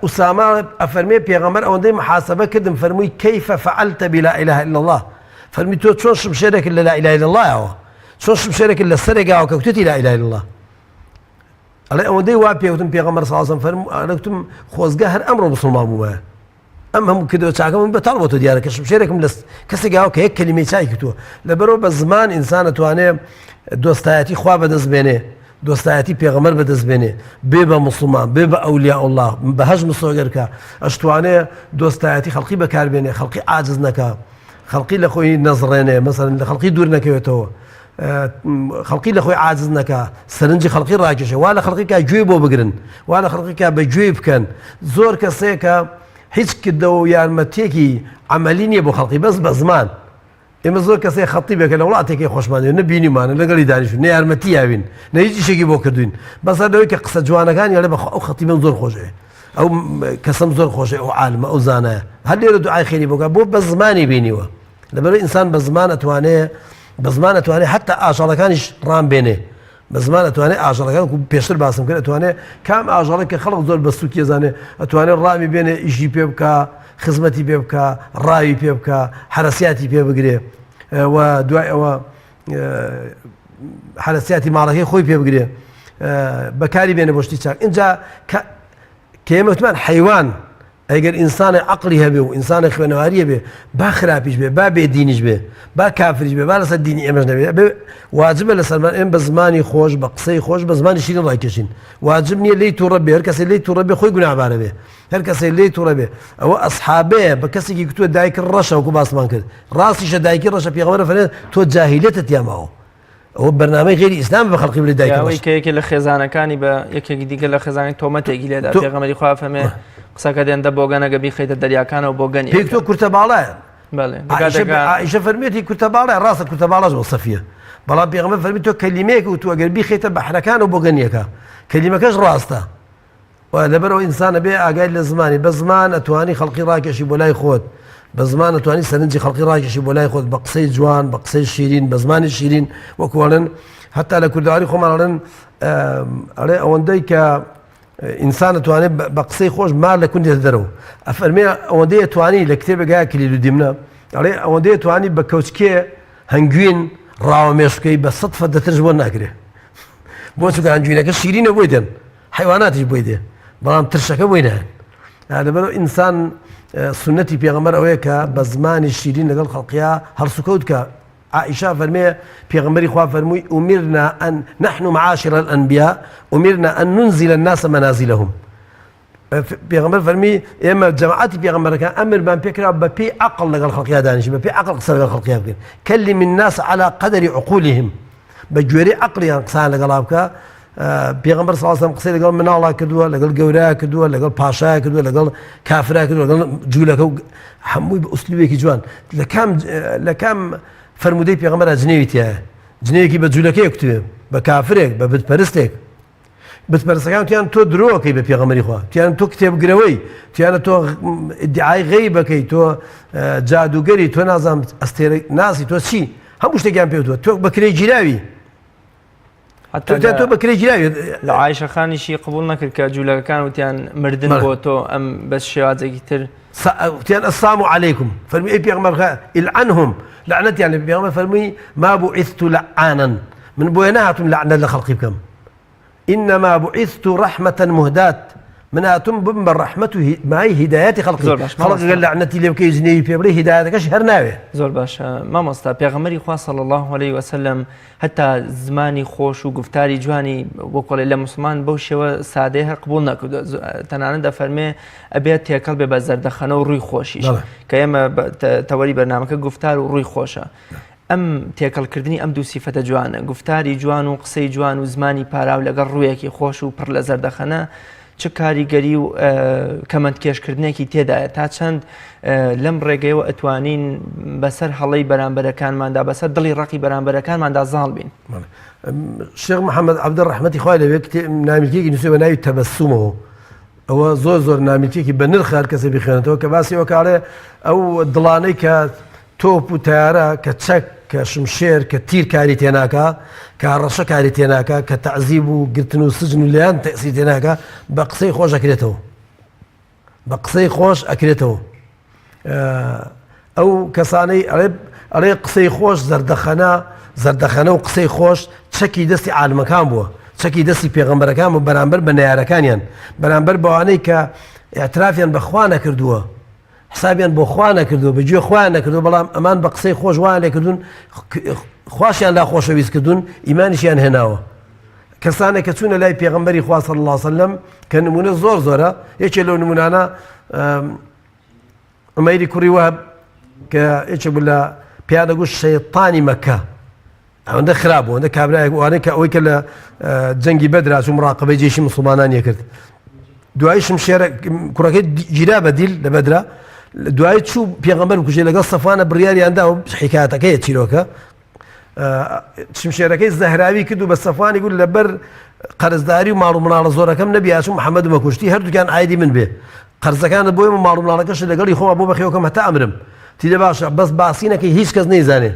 S2: ئوسامە ئەفەرمێ پێغەمبەر ئەوەندەی محاسبە کردم فەرمووی كيف فعلت بلا إله إلا الله فەرمی تۆ چۆن شمشێرێکت لە لا إله إلا الله یاوە چۆن شمشێرێکت لە سەرێک گاوە کە کوتتی لا إله إلا الله ئەڵێ ئەوەندەی وا پێوتم پێغەمبەر صلی الله علیه و سلم فەرموو ئەڵێ گوتم خۆزگە هەر ئەمڕۆ مسلمان بوومایە ئەم هەموو کردەوە چاکەم من بەتاڵ بۆ تۆ دیارە کە شمشێرێکم لە کەسێک گاوە کە یەک کەلیمەی چای کردووە لەبەرەوە بە زمان ئینسان ئەتوانێ دۆستایەتی خوا بەدەست بێنێ دۆستایەتی پێغەمبەر بەدەست بێنێ بێ بە مسلمان بێ بە ئەولیا الله بەهەشت مسۆگەر کە ئەشتوانێ دۆستایەتی خەڵقی بەکاربێنێ خەڵقی عاجز نەکا خەڵقی لە خۆی نەزڕێنێ مەسەلەن لە خەڵقی دوور نەکەوێتەوە خەڵقی لە خۆی عاجز نەکا سەرنجی خەڵقی ڕاکێشێ وا لە خەڵقی کا گوێی بۆ بگرن وا لە خەڵقی کا بە گوێی بکەن زۆر کەسێکە هیچ کردەوە و یارمەتیەکی عملی نییە بۆ خەڵقی بەس بە زمان ئێمە زۆر کەسێک خەتی بێکە لە وڵاتێکی خۆشمان نە بینیمانە لەگەڵی دانیشتون نە یارمەتی یاوین نە هیچ ئیشێکی بۆ کردوین بەس هەر لەوەی کە قسە جوانەکانی ئەڵێ بەخوا ئەو خەتی من زۆر خۆشەوێ ئەو کەسم زۆر خۆشە ئەو عالمە ئەو زانایە هەر لێرە دوعای خێری بۆ بۆ بە زمانی بینیوە لەبەرئەوەی ئینسان بە زمان ئەتوانێ بە زمان ئەتوانێ حتا ئاژەڵەکانیش ڕام بێنێ بە زمان ئەتوانێ ئاژەڵەکان وەکو پێشتر باسم کرد ئەتوانێ کام ئاژەڵێک کە خەڵک زۆر بە سووکی ئەزانێ ئەتوانێ ڕامی بێنێ ئیشی پێ بکا خزمەتی پێ بکا ڕاوی پێ بکا حەرەسیاتی پێ بگرێ و دوای ئەوە حەرەسیاتی ماڵەکەی خۆی پێ بگرێ بەکاری بێنە بۆ شتی چاک اینجا کە ئێمە وتمان حەیوان ئەگەر ئینسانێ عەقڵی هەبێ و ئینسانێ خوێنەواری هەبێ با خراپیش بێ با بێ دینیش بێ با کافریش بێ با لەسەر دینی ئێمەش نەبێ ئەبێ واجبە لەسەرمان ئێمە بە زمانی خۆش بە قسەی خۆش بە زمانی شیرین ڕایکێشین واجب نییە لێی تووڕە بێ هەر کەسێ لێی تووڕە بێ خۆی گوناهبارە بێ هەر کەسێ لێی تووڕە بێ ئەوە ئەسحابەیە بە کەسێکی گوتووە دایک ڕەشە وەکو باسمان کرد ڕاستیشە دایکی ڕەشە پێغەمبەر فەرمووی تۆ جاهیلەتت تیا ماوە ئەوە بەرنامەی غێری ئیسلام بە خەڵکی بڵێ دایکی
S1: ئەوەی کە یەکێ لە خێزانەکانی بە یەکێکی دیکە لە خێزانی تۆمەتێکی لێدا پێغەمبەری خوا فەرمێ قسەکە دێندە بۆگەنەگە بیخەیتە دەریاکانەوە بۆگەنی
S2: پێی تۆ کورتە باڵایە عائشە فەرمێتی کورتە باڵای ڕاستە کورتە باڵاش بۆ سەفیە بەڵام پێغەمبەر فەرمی تۆ کەلیمەیەک و تو ئەگەر بیخەیتە بەحرەکان و بۆگەنیەکە کەلیمەکەش ڕاستە و لەبەرئەوە ئینسان ئەبێ ئاگای لە زمانی بە زمان ئەتوانی خەڵقی ڕاکێشی بۆ لای خۆت بە زمان ئەتوانی سەرنجی خەڵقی ڕاکێشی بۆ لای خۆت بە قسەی جوان بە قسەی شیرین بە زمانی شیرین وەکو ئەڵێن هەتا لە کوردەواری خۆمان ئەڵێن ئەڵێ ئەوەندەی کە ئینسان ئەتوانێت بە قسەی خۆش مار لە کوندێت دەرەوە ئەفەرمێ ئەوەندەی ئەتوانی لە کتێبێکا کلیل و دیمنە ئەڵێ ئەوەندەی ئەتوانی بە کەوچکێ هەنگوین ڕاوە مێش بکەی بە سەد فەدەترش بۆ ناکرێ بۆ چونکە هەنگوینەکە شیرینە بۆی دێن حەیواناتیش بۆی دێ بەڵام ترشەکە بۆی نایەن لەبەرئەوە ئینسان سوننەتی پێغەمبەر ئەوەیە کە بە زمانی شیرین لەگەڵ خەڵقیا هەڵسوکەوت کە عائشە فەرمێ پێغەمبەری خوا فەرمووی أمرنا أن نحن معاشر الأنبياء أمرنا أن ننزل الناس منازلهم پێغەمبەر فەرمی ئێمە جەماعەتی پێغەمبەرەکان ئەمرمان پێکرا بە پێی عەقڵ لەگەڵ خەڵقیا دانیشین بە پێی عەقڵ قسە لەگەڵ خەڵقیا بکەین كلم الناس على قدر عقولهم بە گوێرەی عەقڵیان قسەیان لەگەڵا بکە پێغەمبەر صلی الله علیه و قسەی لەگەڵ مناڵا کردووە لەگەڵ گەورە کردووە لەگەڵ پاشا کردووە لەگەڵ کافرا کردووە لەگەڵ جوولەکە و هەمووی بە ئوسلوبێکی جوان لە کام لە کام فەرموودەی پێغەمبەرا جنێوی تایە جنێوێکی بە جوولەکەیەک کوتوێ بە کافرێک بە بتپەرستێک بتپەرستەکان وتیان تۆ درۆکەی بە پێغەمبەری خوا تیان تۆ کتێبگرەوەی تیانە تۆ ئیدعای غەیبەکەی تۆ جادوگەری تۆ نازانم ئەستێرە ناسی تۆ چی هەموو شتێکیان پێ وتووە تۆ بەکرێ گیراوی تۆ بەکرێ گیراوی
S1: لە عایشە خانیشی قبول نەکرد کە جوولەکەکان وتیان مردن بۆ تۆ ئەم بەس شێوازێکی تر
S2: وتیان السلام علیکم فەرمی ئەی پێغەمبەر العنهم لەعنەتیان لێ پێغەمبەر فەرمووی ما بعثت لعانا من بۆیە نەهاتوم لەعنەت لە خەڵقی بکەم انما بعثت رحمة مهداة. من هاتوم ببم بە ڕەحمەت و مای هیدایەتی خەڵکی
S1: زۆر باش
S2: خەڵک
S1: مامۆستا.
S2: گەر لەعنەتی لێ بکەی جنێوی پێ بڵێ هیدایەتەکەشی هەر ناوێ.
S1: زۆر باشە مامۆستا پێغەمبەری خوا صلی اللە علیه وسلم هەتا زمانی خۆش و گفتاری جوانی وەکۆڵێ لە مسلمان بەو شێوە سادەیە هەر قبول نەکردو تەنانەت دەفەرمێ ئەبێت تێکەڵ بێ بە زەردەخەنە و ڕووی خۆشیش کە ئێمە تەوەری بەرنامەکە گفتار و ڕووی خۆشە ئەم تێکەڵکردنی ئەم دوو سیفەتە جوانە، گوفتاری جوان و قسەی جوان و زمانی پاراو لەگەڵ ڕوویەکی خۆش و پڕ لە زەردەخەنە، چ کاریگەری و کەمەندکێشکردنێکی تێدایە؟ تا چەند لەم ڕێگەیەوە ئەتوانین بەسەر هەڵەی بەرامبەرەکانماندا، بەسەر دڵی ڕەقی بەرامبەرەکانماندا زاڵ بین؟
S2: شێخ محەممەد عەبدە ڕەحمەتی خوای لێ بێت نامیلکێکی نووسیوە بە ناوی تەبەسومەوە. ئەوە زۆر زۆر نامیلکێکی بە نرخە هەر کەسێ بیخوێنێتەوە کە باسی ئەوە کاڵێ ئەو دڵانەی کە تۆپ و تیارە کە چەک کە شمشێر کە تیر کاری تێناکا کە هەڕەشە کاری تێناکا کە تەعزیب و گرتن و سجن و لێیان تەئسیر تێناکا بە قسەی خۆش ئەکرێتەوە بە قسەی خۆش ئەکرێتەوە ئەو کەسانەی ئەڵێ ئەڵێ قسەی خۆش زەردەخەنە زەردەخەنە و قسەی خۆش چەکی دەستی عالمەکان بووە چەکی دەستی پێغەمبەرەکان بوو بەرامبەر بە نەیارەکانیان بەرامبەر بەوانەی کە اعترافیان بە خوا نەکردووە حسابیان بۆ خوا نەکردووە بە گوێ خۆیان نەکردووە بەڵام ئەمان بە قسەی خۆش وایان لێکردوون خواشیان لا خۆشەویست کردوون ئیمانیشیان هێناوە کەسانێک کە چوونە لای پێغەمبەری خوا صلی الله علیه وسلم کە نمونە زۆر زۆرە یەکێ لەو نمونانە عومەیری کوڕی وەهب کە یەکێک بوو لە پێیان دەگوت شەیتانی مەکە ئەوەندە خراپ بوو ئەوەندە کابرایەک وانەی کە ئەوەی کە لە جەنگی بەدرا چوو مراقبەی جێشی مسلمانان کرد دوای شمشێرە کوڕەکەی گیرا بە دیل لە بەدرا دوای چوو پێغەمبەر بکوژێ لەگەڵ سەفوانە بڕیاریاندا و حکایەتەکەیە چیرۆکە شمشێرەکەی زەهراوی کرد و بە سەفوانی گوت لەبەر قەرزداری و ماڵ و مناڵە زۆرەکەم نەبیاچوو محەممەد مەکوشتی هەردووکیان ئایدی من بێ قەرزەکانت بۆ ئێمە ماڵ و مناڵەکەش لەگەڵی خۆما بۆ بەخێوکەم هەتا ئەمرم تیدە باشە بەس باسی نەکەی هیچ کەس نەیزانێ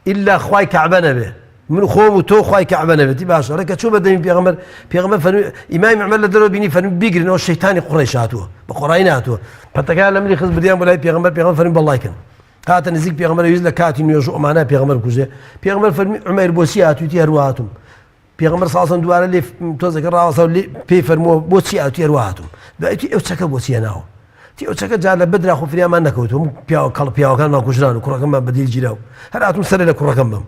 S2: ئللا خوای کەعبە نەبێ من خۆم و تۆ خوای کەعبە نەبێتی باشە ڕێکە چوو بە دەمی پێغەمبەر پێغەمبەر فەرمی ئیمامی عومەر لە دەرەوە بینی فەرمی بیگرنەوە شەیتانی قوڕەیش هاتووە بە خۆڕایی نهاتووە پەتەکان لە ملی خست بردیان بۆ لای پێغەمبەر پێغەمبەر فەرمی بەڵای کەن هاتە نزیک پێغەمبەر ویست لە کاتی نوێژ و ئەمانە پێغەمبەر بکوژێ پێغەمبەر فەرمی عومەر بۆچی هاتوویتی هەروە هاتووم پێغەمبەر صلی الله علیه و دووارە لێ تۆزێکە ڕاوەستا و پێی فەرمووە بۆچی هاتووی هەروە هاتووم دوای ئەو چەکە بۆچی هێناوە تی ئەو چەکە جا لە بەدرا خۆ فریامان نەکەوتوم پیاوە کەڵ پیاوەکانمان کوژران و کوڕەکەمان بەدیل گیرا و هەر هاتوم سەرێ لە کوڕەکەم بم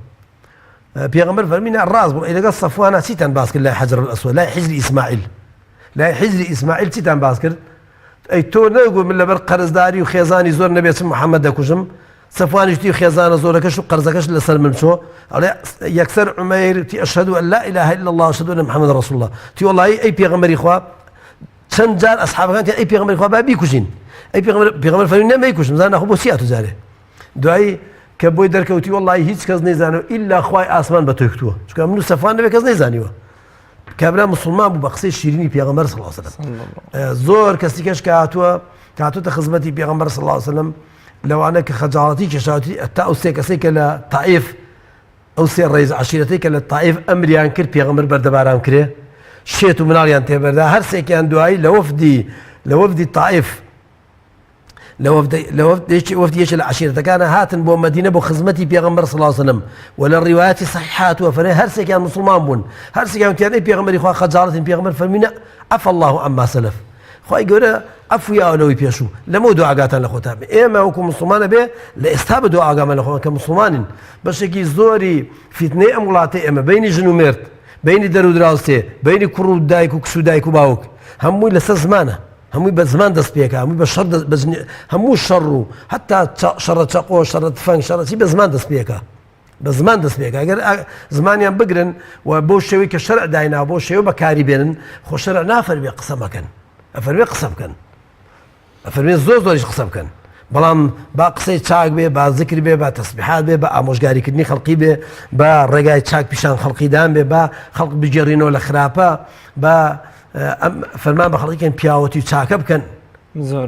S2: پێغەمبەر فەرمی نا ڕاست بوو ئەی لەگەڵ سەفوانا چیتان باس کرد لای حەجر الئەسوەد لای حیجری ئیسماعیل لای حیجری ئیسماعیل چیتان باس کرد ئەی تۆ نەگو من لەبەر قەرزداری و خێزانی زۆر نەبێت محەممەد دەکوژم سەفوانیش تی خێزانە زۆرەکەش و قەرزەکەش لەسەر من چۆ ئەڵێ یەکسەر عومەیر تی ئەشهەدو ئەن لا ئیلاهە ئیلا اللە ئەشهەدو ئەن محەممەد ڕەسوڵ اللە تی وەڵی ئەی پێغەمبەری خوا چەند جار ئەسحابەکان تی ئەی پێغەمبەری خوا با بیکوژین ئەی پێغەمبەر پێغەمبەر فەرمی نەمەیکوژم زانا خۆ بۆ چی هاتوو جارێ دوایی کە بۆی دەرکەوتی وەڵی هیچ کەس نەیزانەوە ئیلا خوای ئاسمان بە تۆی کوتووە چونکە من و سەفوان نەبێ کەس نەیزانیوە کابرا مسلمان بوو بە قسەی شیرینی پێغەمبەر صلی الله علیه وسلم زۆر کەسی کەش کە هاتووە کاتوتە خزمەتی پێغەمبەر صلی الله علیه وسلم لەوانە کە خەجاڵەتی کێشاوتی تا ئەو سێ کەسەی کە لە تائیف ئەو سێ ڕێز عشیرەتەی کە لە تائیف ئەمریان کرد پێغەمبەر بەردەباران کرێ شێت و مناڵیان تێبەردا هەر سێکیان دوایی لە وەفدی لە وەفدی تائیف لە وەفد یەکێ لە عەشیرەتەکانە هاتن بۆ مەدینە بۆ خزمەتی پێغەمبەر صلی الله علیه وسلم و لە ڕیوایەتی صحیح هاتووە فەرمی هەر سێکیان مسلمان بوون هەر سێکیان وتیان ئەی پێغەمبەری خوا خەجاڵەتین پێغەمبەر فەرمی نە عفا الله عما سلف خوای گەورە عەفو یاوە لەوەی پێشوو لەمە دو ئاگاتان لە خۆتان بێ ئێمە وەکو مسلمانە بێ لە ئێستا بە دو ئاگامان لە خۆمان کە مسلمانین بەشێکی زۆری فیتنەی ئەم وڵاتەی ئێمە بینی ژن و مێرد بینی دەر و دراوسێ بینی کوڕ و دایک و کچ و دایک و باوک هەمووی لەسەر زمانە هەمووی بە زمان دەست پێکا هەمووی بە شەڕ هەموو شەڕ و هەتا شەڕە چەقۆ شەڕە تفەنگ شەڕە چی بە زمان دەست پێکا بە زمان دەست پێکا ئەگەر زمانیان بگرن و بۆ شێوەی کە شەرع داینا بۆ شێوە بەکاری بێنن خۆ شەرع نافەرمێ قسە مەکەن ئەفەرمێ قسە بکەن ئەفەرمێ زۆر زۆریش قسە بکەن بەڵام با قسەی چاک بێ با زکر بێ با تەسبیحات بێ بە ئامۆژگاریکردنی خەڵقی بێ بە ڕێگای چاک پیشان خەڵقیدان بێ با خەڵک بگێڕینەوە لە خراپە با ئەم فەرمان بە خەڵکی کەن پیاوەتی و چاکە بکەن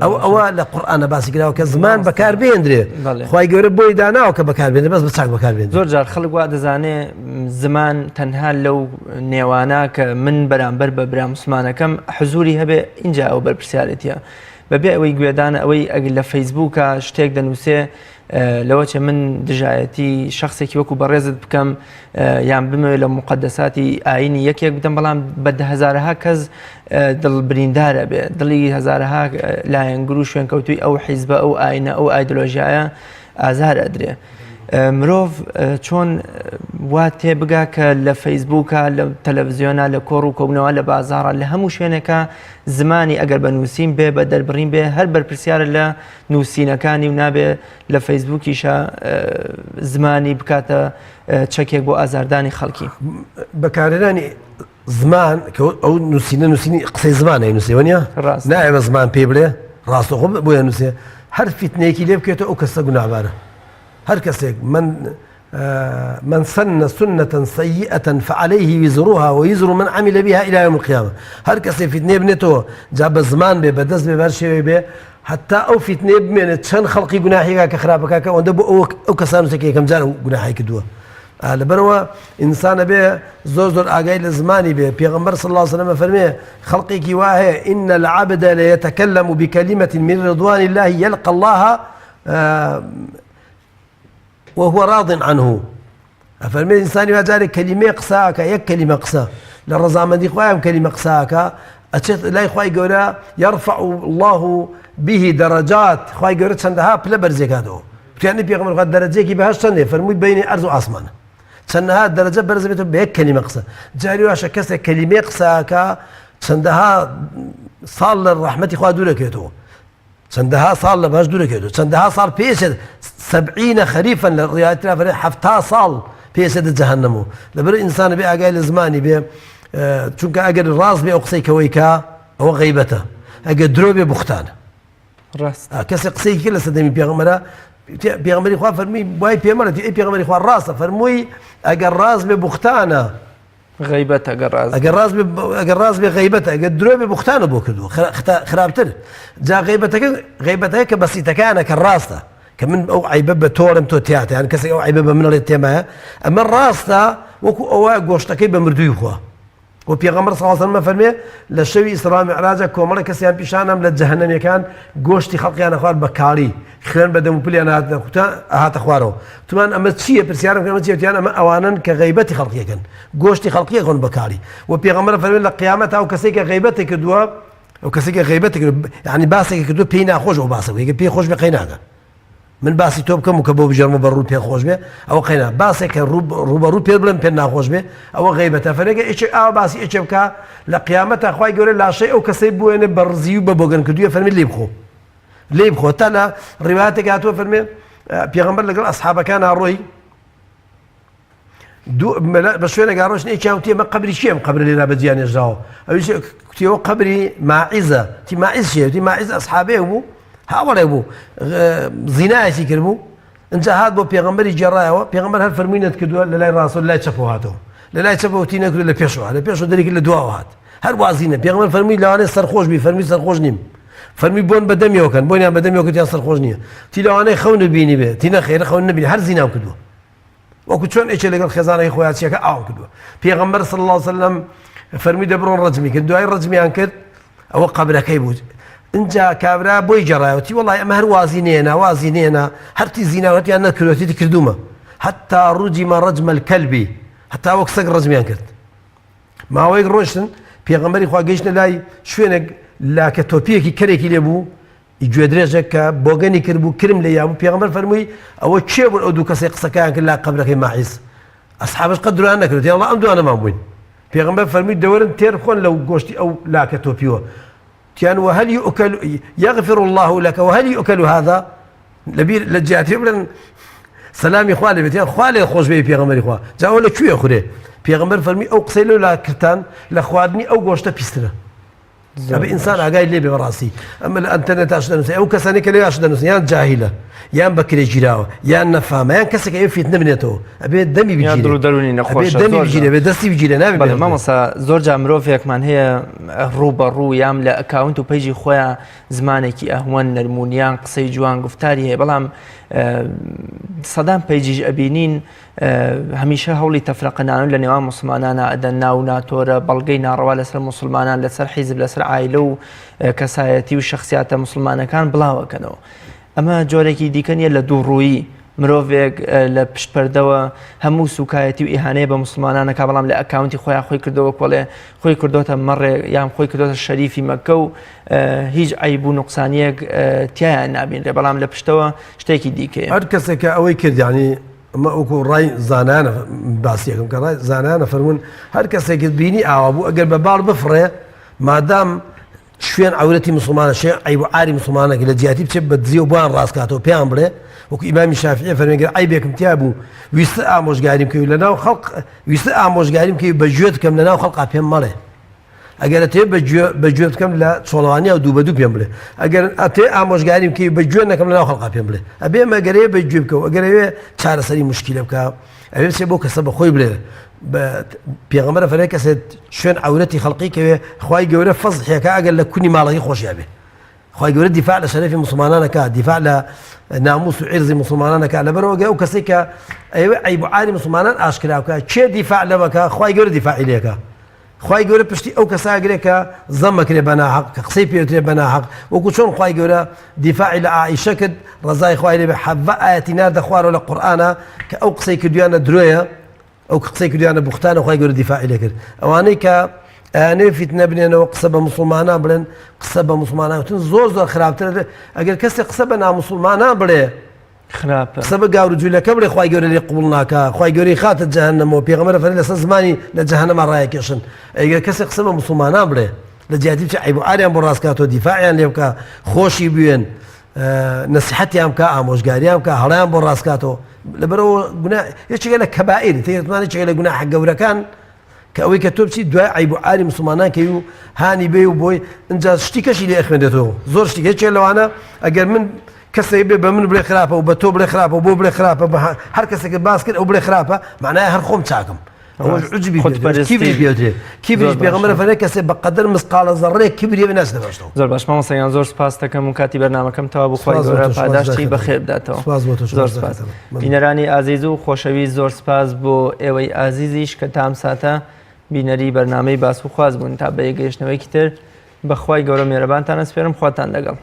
S2: ئەو ئەوە لە قورئانە باسی کراوە کە زمان بەکار بێندرێ خوای گەورە بۆی داناوە کە بەکار بێنێ بەس بە چاک بەکار بێن
S1: زۆر جار خەڵک وا دەزانێ زمان تەنها لەو نێوانە کە من بەرامبەر بە برا مسلمانەکەم حزوری هەبێ اینجا ئەو بەرپرسیارێتیە بەبێ ئەوەی گوێدانە ئەوەی ئەگەر لە فەیسبووکە شتێک دەنووسێ. لەوە چێ من دژایەتی شخصێکی وەکو بەڕێزت بکەم یان بمەوێت لە مقدساتی ئاینی یەکێک بدەم بەڵام بە هەزارەها کەس دڵ بریندارە بێ دڵی هەزارەها لایەنگر و شوێنکەوتوی ئەو حیزبە ئەو ئاینە ئەو ئایدۆلۆژیایە ئازار ئەدرێ. مرۆڤ چۆن وا تێبگا کە لە فەیسبووکە لە تەلەڤزیۆنا لە کۆڕ و کۆبنەوە لە بازاڕە لە هەموو شوێنێکە زمانی ئەگەر بە نووسین بێ بە دەربڕین بێ هەر بەرپرسیارە لە نووسینەکانی و نابێ لە فەیسبووکیشە زمانی بکاتە چەکێک بۆ ئازاردانی خەڵکی.
S2: بەکارهێنانی زمان کە ئەو نووسینە نووسینی قسەی زمانە نووسێ وەنیە
S1: ڕاست
S2: نایە بە زمان پێی بڵێ ڕاستەخۆ بۆیە نووسێ هەر فیتنەیەکی لێ بکێتەوە ئەو کەسە گوناهبارە هەر کەسێک من من سن سنة سيئة فعليه وزرها ووزر من عمل بها إلى يوم القيامة هەر کەسێ فیتنەیە بنێتەوە جا بە زمان بێ بە دەست بێ بەر شێوەی بێ هەتا ئەو فیتنەیە بمێنێت چەند خەڵقی گوناحێکا کە خراپەکە کە ئەوەندە بۆ ئەو کەسان نووسێ کە یەکەم جار ئەو گوناحی کردووە لەبەرئەوە ئینسان ئەبێ زۆر زۆر ئاگای لە زمانی بێ پێغەمبەر صلی الله علیه وسلم فەرمێ خەڵقێکی وا هەیە إن العبد ليتكلم بكلمة من رضوان الله يلقى الله وهو راض عنه ئەفەرمێ ئینسانی وا جارێک کەلیمەیە قساکە یەک کەلیمە قسە لە ڕەزامەندی خوایان کەلیمە قساکە ئەچێت لای خوای گەورە يرفع الله به درجات خوای گەورە چەندەها پلە بەرزێکاتەوە وتیان پێغەمبەر خوا دەرەجەیەکی بەهەشت چەندێ فەرمووی بینی ئەرز و ئاسمانە چەندەها دەرەجە بەرز بێتەوە بە یەک کەلیمە قسە جاری واشە کەسێک کەلیمەی قسەکە چەندەها ساڵ لە ڕەحمەتی خوا دوورەکێتەوە چەندەها ساڵ لە بەهەشت دوورەکێتەوە چەندەها ساڵ پێچێت سەبعینە خەریفەن لە ڕیاترا فەرێ 70 ساڵ پێچێتە جەهەنەم و لەبەر ئینسانە بێ ئاگای لە زمانی بێ چونکە ئەگەر ڕاست بێ ئەو قسەی کەوەی کە ئەوە غەیبەتە ئەگەر درۆ بێ بوختانە
S1: ڕاست
S2: کەسێ قسەی کرد لە سەردەمی پێغەمبەرە پێغەمبەری خوا فەرمی وای پێمەڵێتی ئەی پێغەمبەری خوا ڕاستە فەرمووی ئەگەر ڕاست بێ بوختانە
S1: غیبەت ئەگەر ڕاست
S2: ئەگەر ڕاست بێ ئەگەر ڕاست بێ غیبەتە ئەگەر درۆ بێ بوختانە بۆ کردووە خراپتر جا غیبەتەکە غیبەتەکە کە بەسیتەکانە کە ڕاستە کە من ئەو عیبە بە تۆڵم تۆ تیاتە یان کەسێک ئەو عیبە بە منەڵێت تێمایە ئەمە ڕاستە وەکو ئەوە گۆشتەکەی بە مردووی خوا و پێغەمبەر صلی اللە علیه و سلم فەرمێ لە شەوی ئیسرا میعراجا کۆمەڵێک کەسیان پیشانم لە جەهەنەمیەکان گۆشتی خەڵقیان ئەخوارد بە کاڵی خوێن بە دەم و پلیان هاتنە خوتا هاتە خوارەوە وتمان ئەمە چییە پرسیارم کرد ئەمە چییە وتیان ئەمە ئەوانەن کە غەیبەتی خەڵقی ئەکەن گۆشتی خەڵقی ئەخۆن بە کاڵی و پێغەمبەر فەرمێ لە قیامەت ئەو کەسێک کە غەیبەتی کردووە ئەو کەسێک کە غەیبەتی کردووە یعنی باسێکی کردووە پێی ناخۆش ئەو باسە بوو پێی خۆش بێ قەی ناکە من باسی تۆ بکەم و کە بۆ بگێڕمەوە بە ڕوو پێ خۆش بێ ئەوە قەینا باسێک کە ڕووبەڕوو پێت بڵێم پێت ناخۆش بێ ئەوە غەیبەتە فەرێکە یەکێک ئاوا باسی یەکێ بکا لە قیامەتا خوای گەورە لاشەی ئەو کەسەی بوێنێ بە ڕزی و بە بۆگەن کردوویە فەرمی لێی بخۆ لێی بخۆ تا لە ڕیوایەتێک هاتووە فەرمێ پێغەمبەر لەگەڵ ئەسحابەکان ڕۆی دوو مەلا بە شوێنێکا ڕۆشتن یەکیان وتی ئەمە قەبری کێ ئەم قەبرە لێرا بە جیا نێژراوە ئەویش کوتیەوە قەبری ماعیزە تی ماعیز چیە وتی ماعیز ئەسحابێک بوو هاوەڵێک بوو زینایەکی کردبوو ئینجا هات بۆ پێغەمبەری گێڕایەوە پێغەمبەر هەر فەرمووی نەتکردووە لە لای ڕاستەوە لە لای چەپەوە هاتەوە لە لای چەپەوە وتی نەکردووە لە پێشەوە لە پێشەوە دەری کرد لە دواوە هات هەر وازی نە پێغەمبەر فەرمووی لەوانەیە سەرخۆش بی فەرمووی سەرخۆش نیم فەرمووی بۆن بە دەمیەوە کەن بۆنیان بە دەمیەوە کردیان سەرخۆش نییە تی لەوانەیە خەونت بینی بێ تی نەخێر خەون نەبینی هەر زینام کردووە وەکو چۆن یەکێ لەگەڵ خێزانەکەی خۆیان چیەکە ئاوم کردووە پێغەمبەر صلی الله علیه وسلم فەرمووی دەبڕۆن ڕەجمی کرد دوای ڕەجمیان کرد ئەوە قەبرەکەی بوو اینجا کابرا بۆی گەڕایەوە تی وەڵای ئەمە هەر وازی نێنا وازی نێنا هەرتی زیناوەتیان نەکردوەتی کردومە حتا ڕوجی ما ڕەجمە الکەلبی هەتا وەک سەگ ڕەجمیان کرد ماوەیەک ڕۆشتن پێغەمبەری خوا گەیشتە لای شوێنێک لاکە تۆپیەکی کەرێکی لێ بوو ی گوێدرێژێک کە بۆگەنی کردبوو کرم لێ یابوو پێغەمبەر فەرمووی ئەوە کێ بوون ئەو دوو کەسەی قسەکەیان کرد لا قەبرەکەی ماعیز ئەسحابش قەت درۆیان نەکرد وتیان وەڵا ئەم دوانەمان بووین پێغەمبەر فەرمووی دەوەرن تێر بخۆن لەو گۆشتی ئەو لاکە تۆپیوە تیان وهل يؤكل يغفر الله لك وهل يؤكل هذا لەبیر لە جیاتی بڵێن سەلامی خوا لێ بێت یان خوا لێ خۆش بێ پێغەمبەری خوا جا ئەوە لە کوێ خورێ پێغەمبەر فەرمی ئەو قسەی لەو لا کردتان لە خواردنی ئەو گۆشتە پیسترە ئەبێ ئینسان ئاگای لێ بێ بەڕاستی ئەمە لە ئەنتەرنێتاش دەنووسێ ئەو کەسانی کە لەوێش دەنووسن یان جاهیلە یان بەکرێ گیراوە یان نەفامە یان کەسێک ئەوێ فیتنە بنێتەوە ئەبێ دەمی
S1: یان
S2: بگیرێ
S1: دڵ و دەروونی
S2: ئەبێ
S1: نەخۆشە
S2: دەمی
S1: زۆر
S2: بگیرێ
S1: جار
S2: ئەبێ دەستی بگیرێ نابێ
S1: بەڵێ
S2: بێ
S1: مامۆستا زۆر جار مرۆڤێکمان هەیە ڕوو بە ڕوو یان لە ئەکاونت و پەیجی خۆیان زمانێکی ئەهوەن نەرمونیان قسەی جوان گوفتاری هەیە بەڵام سەدان پەیجیش ئەبینین هەمیشە هەوڵی تەفرەقەنانە لە نێوان موسڵمانانا ئەدەن، ناو ناتۆرە، بەڵگەی ناڕەوا لەسەر موسڵمانان، لەسەر حیزب، لەسەر عایلە و کەسایەتی و شەخسیاتە موسڵمانەکان بڵاوئەکەنەوە. ئەمە جۆرێکی دیکە نییە لە دووڕوویی؟ مرۆڤێک لە پشت پەردەوە هەموو سوکایەتی و ئیهانەیە بە موسڵمانان ئەکا، بەڵام لە account ی خۆیان خۆی کردەوە کۆڵێ خۆی کردۆتە مەڕێ یان خۆی کردۆتە شەریفی مەکە و هیچ عیب و نوقسانیەک تیایان نابینرێ، بەڵام لە پشتەوە شتێکی دیکەیە.
S2: هەر کەسێک کە ئەوەی کرد یانی ئەمە وەکو ڕای زانایانە باسی ئەکەم کە ڕای زانایانە فەرموون هەر کەسێکت بینی ئاوا بوو ئەگەر بە باڵ بفڕێ مادام شوێن عەورەتی موسڵمانە شوێن عەیب و عاری موسڵمانە لە جیاتی بچێت بە دزیەوە بۆیان ڕاست کاتەوە پێیان بڵێ وەکو ئیمامی شافعی فەرمی گەر عەیبێکم تیا بوو ویست ئامۆژگاریم کەوی لە ناو خەڵق ویست ئامۆژگاریم کەوی بە گوێت کەم لە ناو خەڵقا پێم مەڵێ ئەگەر ئەتێ بە گوێ بە گوێ بکەم لە چۆڵەوانیا و دوو بە دوو پێم بڵێ ئەگەر ئەتێ ئامۆژگاریم کەوی بە گوێ نەکەم لە ناو خەڵقا پێم بڵێ ئەبێ مەگەرێ بە گوێ بکەو ئەگەر ئەوێ چارەسەری مشکیلە بکە ئەوێ بچێ بۆ کەسە بە خۆی بڵێ پێغەمبەر فەرمووی کەسێ شوێن عەورەتی خەڵقی کەوێ خوای گەورە فەزحێکە ئەگەر لە کونی ماڵەکەی خۆشیا بێ خوای گەورە دیفاع لە شەرەفی مسلمانانەکە دیفاع لە ناموس و عیرزی مسلمانانەکە لەبەرەوە ئەو کەسێک کە ئەوێ عیب و عاری مسلمانان ئاشکرا بکە کێ دیفاع لەوەکە خوای گەورە دیفاعی لێکە خوای گەورە پشتی ئەو کەسە ئەگرێ کە زەمەکرێ بە ناحەق کە قسەی پێوترێ بە ناحەق وەکو چۆن خوای گەورە دیفاعی لە عائیشە کرد ڕەزای خوای لێ بێ حەڤە ئایەتی ناردە خوارەوە لە قورئانا کە ئەو قسەی کردویانە درۆیە ئەو قسەی کردویانە بوختانە خوای گەورە دیفاعی لێ کرد ئەوانەی کە ئەیانەوێ فیتنە بنێنەوە قسە بە موسڵمانان بڵێن قسە بە موسڵمانان وتن زۆر زۆر خراپترە ئەگەر کەسێک قسە بە ناموسڵمانان بڵێ
S1: خراپە.
S2: قسە بە گاور و جولەکە بڵێ خوای گەورە لێی قبوڵ ناکا خوای گەورەی خاتە جەهەنەمەوە پێغەمبەر فەرمی لەسەر زمانی لە جەهەنەما ڕایەکێشن ئەگەر کەسێک قسە بە موسڵمانان بڵێ لە جیاتی بچێ عەیب و عاریان بۆ ڕاست کاتەوە دیفاعیان لێ بکا خۆشی بوێن نەسیحەتیان بکا ئامۆژگاریان بکا هەڵیان بۆ ڕاست کاتەوە لەبەرەوە گونا یەکێکە لە کەبائیر تێتمان یەکێکە لە گوناحە گەورەکان کە ئەوەی کە تۆ بچی دوای عەیب و عاری مسلمانان کەی و هانی بێ و بۆی ئینجا شتی کەشی لێ ئەخوێندێتەوە زۆر شتی یەکێ لەوانە ئەگەر من کەسێک بێ بە من بڵێ خراپە و بە تۆ بڵێ خراپە و بۆ بڵێ خراپە بە هەر کەسێکت باس کرد ئەو بڵێ خراپە معنای هەر خۆم چاکم ئەوەش عجبی
S1: خودپەرستی.
S2: کیبری پێوترێ کیبریش
S1: زۆر باشە.
S2: پێغەمبەر فەرمووی کەسێ بە قەدەر مسقاڵە زەڕەیەک کیبری هەبێ ناچێتە بەهەشتەوە.
S1: زۆر باش مامۆستا گیان زۆر سپاست دەکەم و کاتی بەرنامەکەم تەواو بوو خوای
S2: سپاس بۆ
S1: گەورە
S2: تۆش، سپاس
S1: پاداشتی
S2: دەکەم.
S1: بەخێر بداتەوە.
S2: سپاس بۆ تۆش،
S1: زۆر
S2: سپاس
S1: سپاس.
S2: دەکەم. مەمنون.
S1: بینەرانی ئازیز و خۆشەویست زۆر سپاس بۆ ئێوەی ئازیزیش کە تا ئەم ساتە بینەری بەرنامەی باس و خواست بوون تا بە یەکگەیشتنەوەیەکی تر بە خوای گەورە مێرەبانتان ئەسپێرم خواتان لەگەڵ.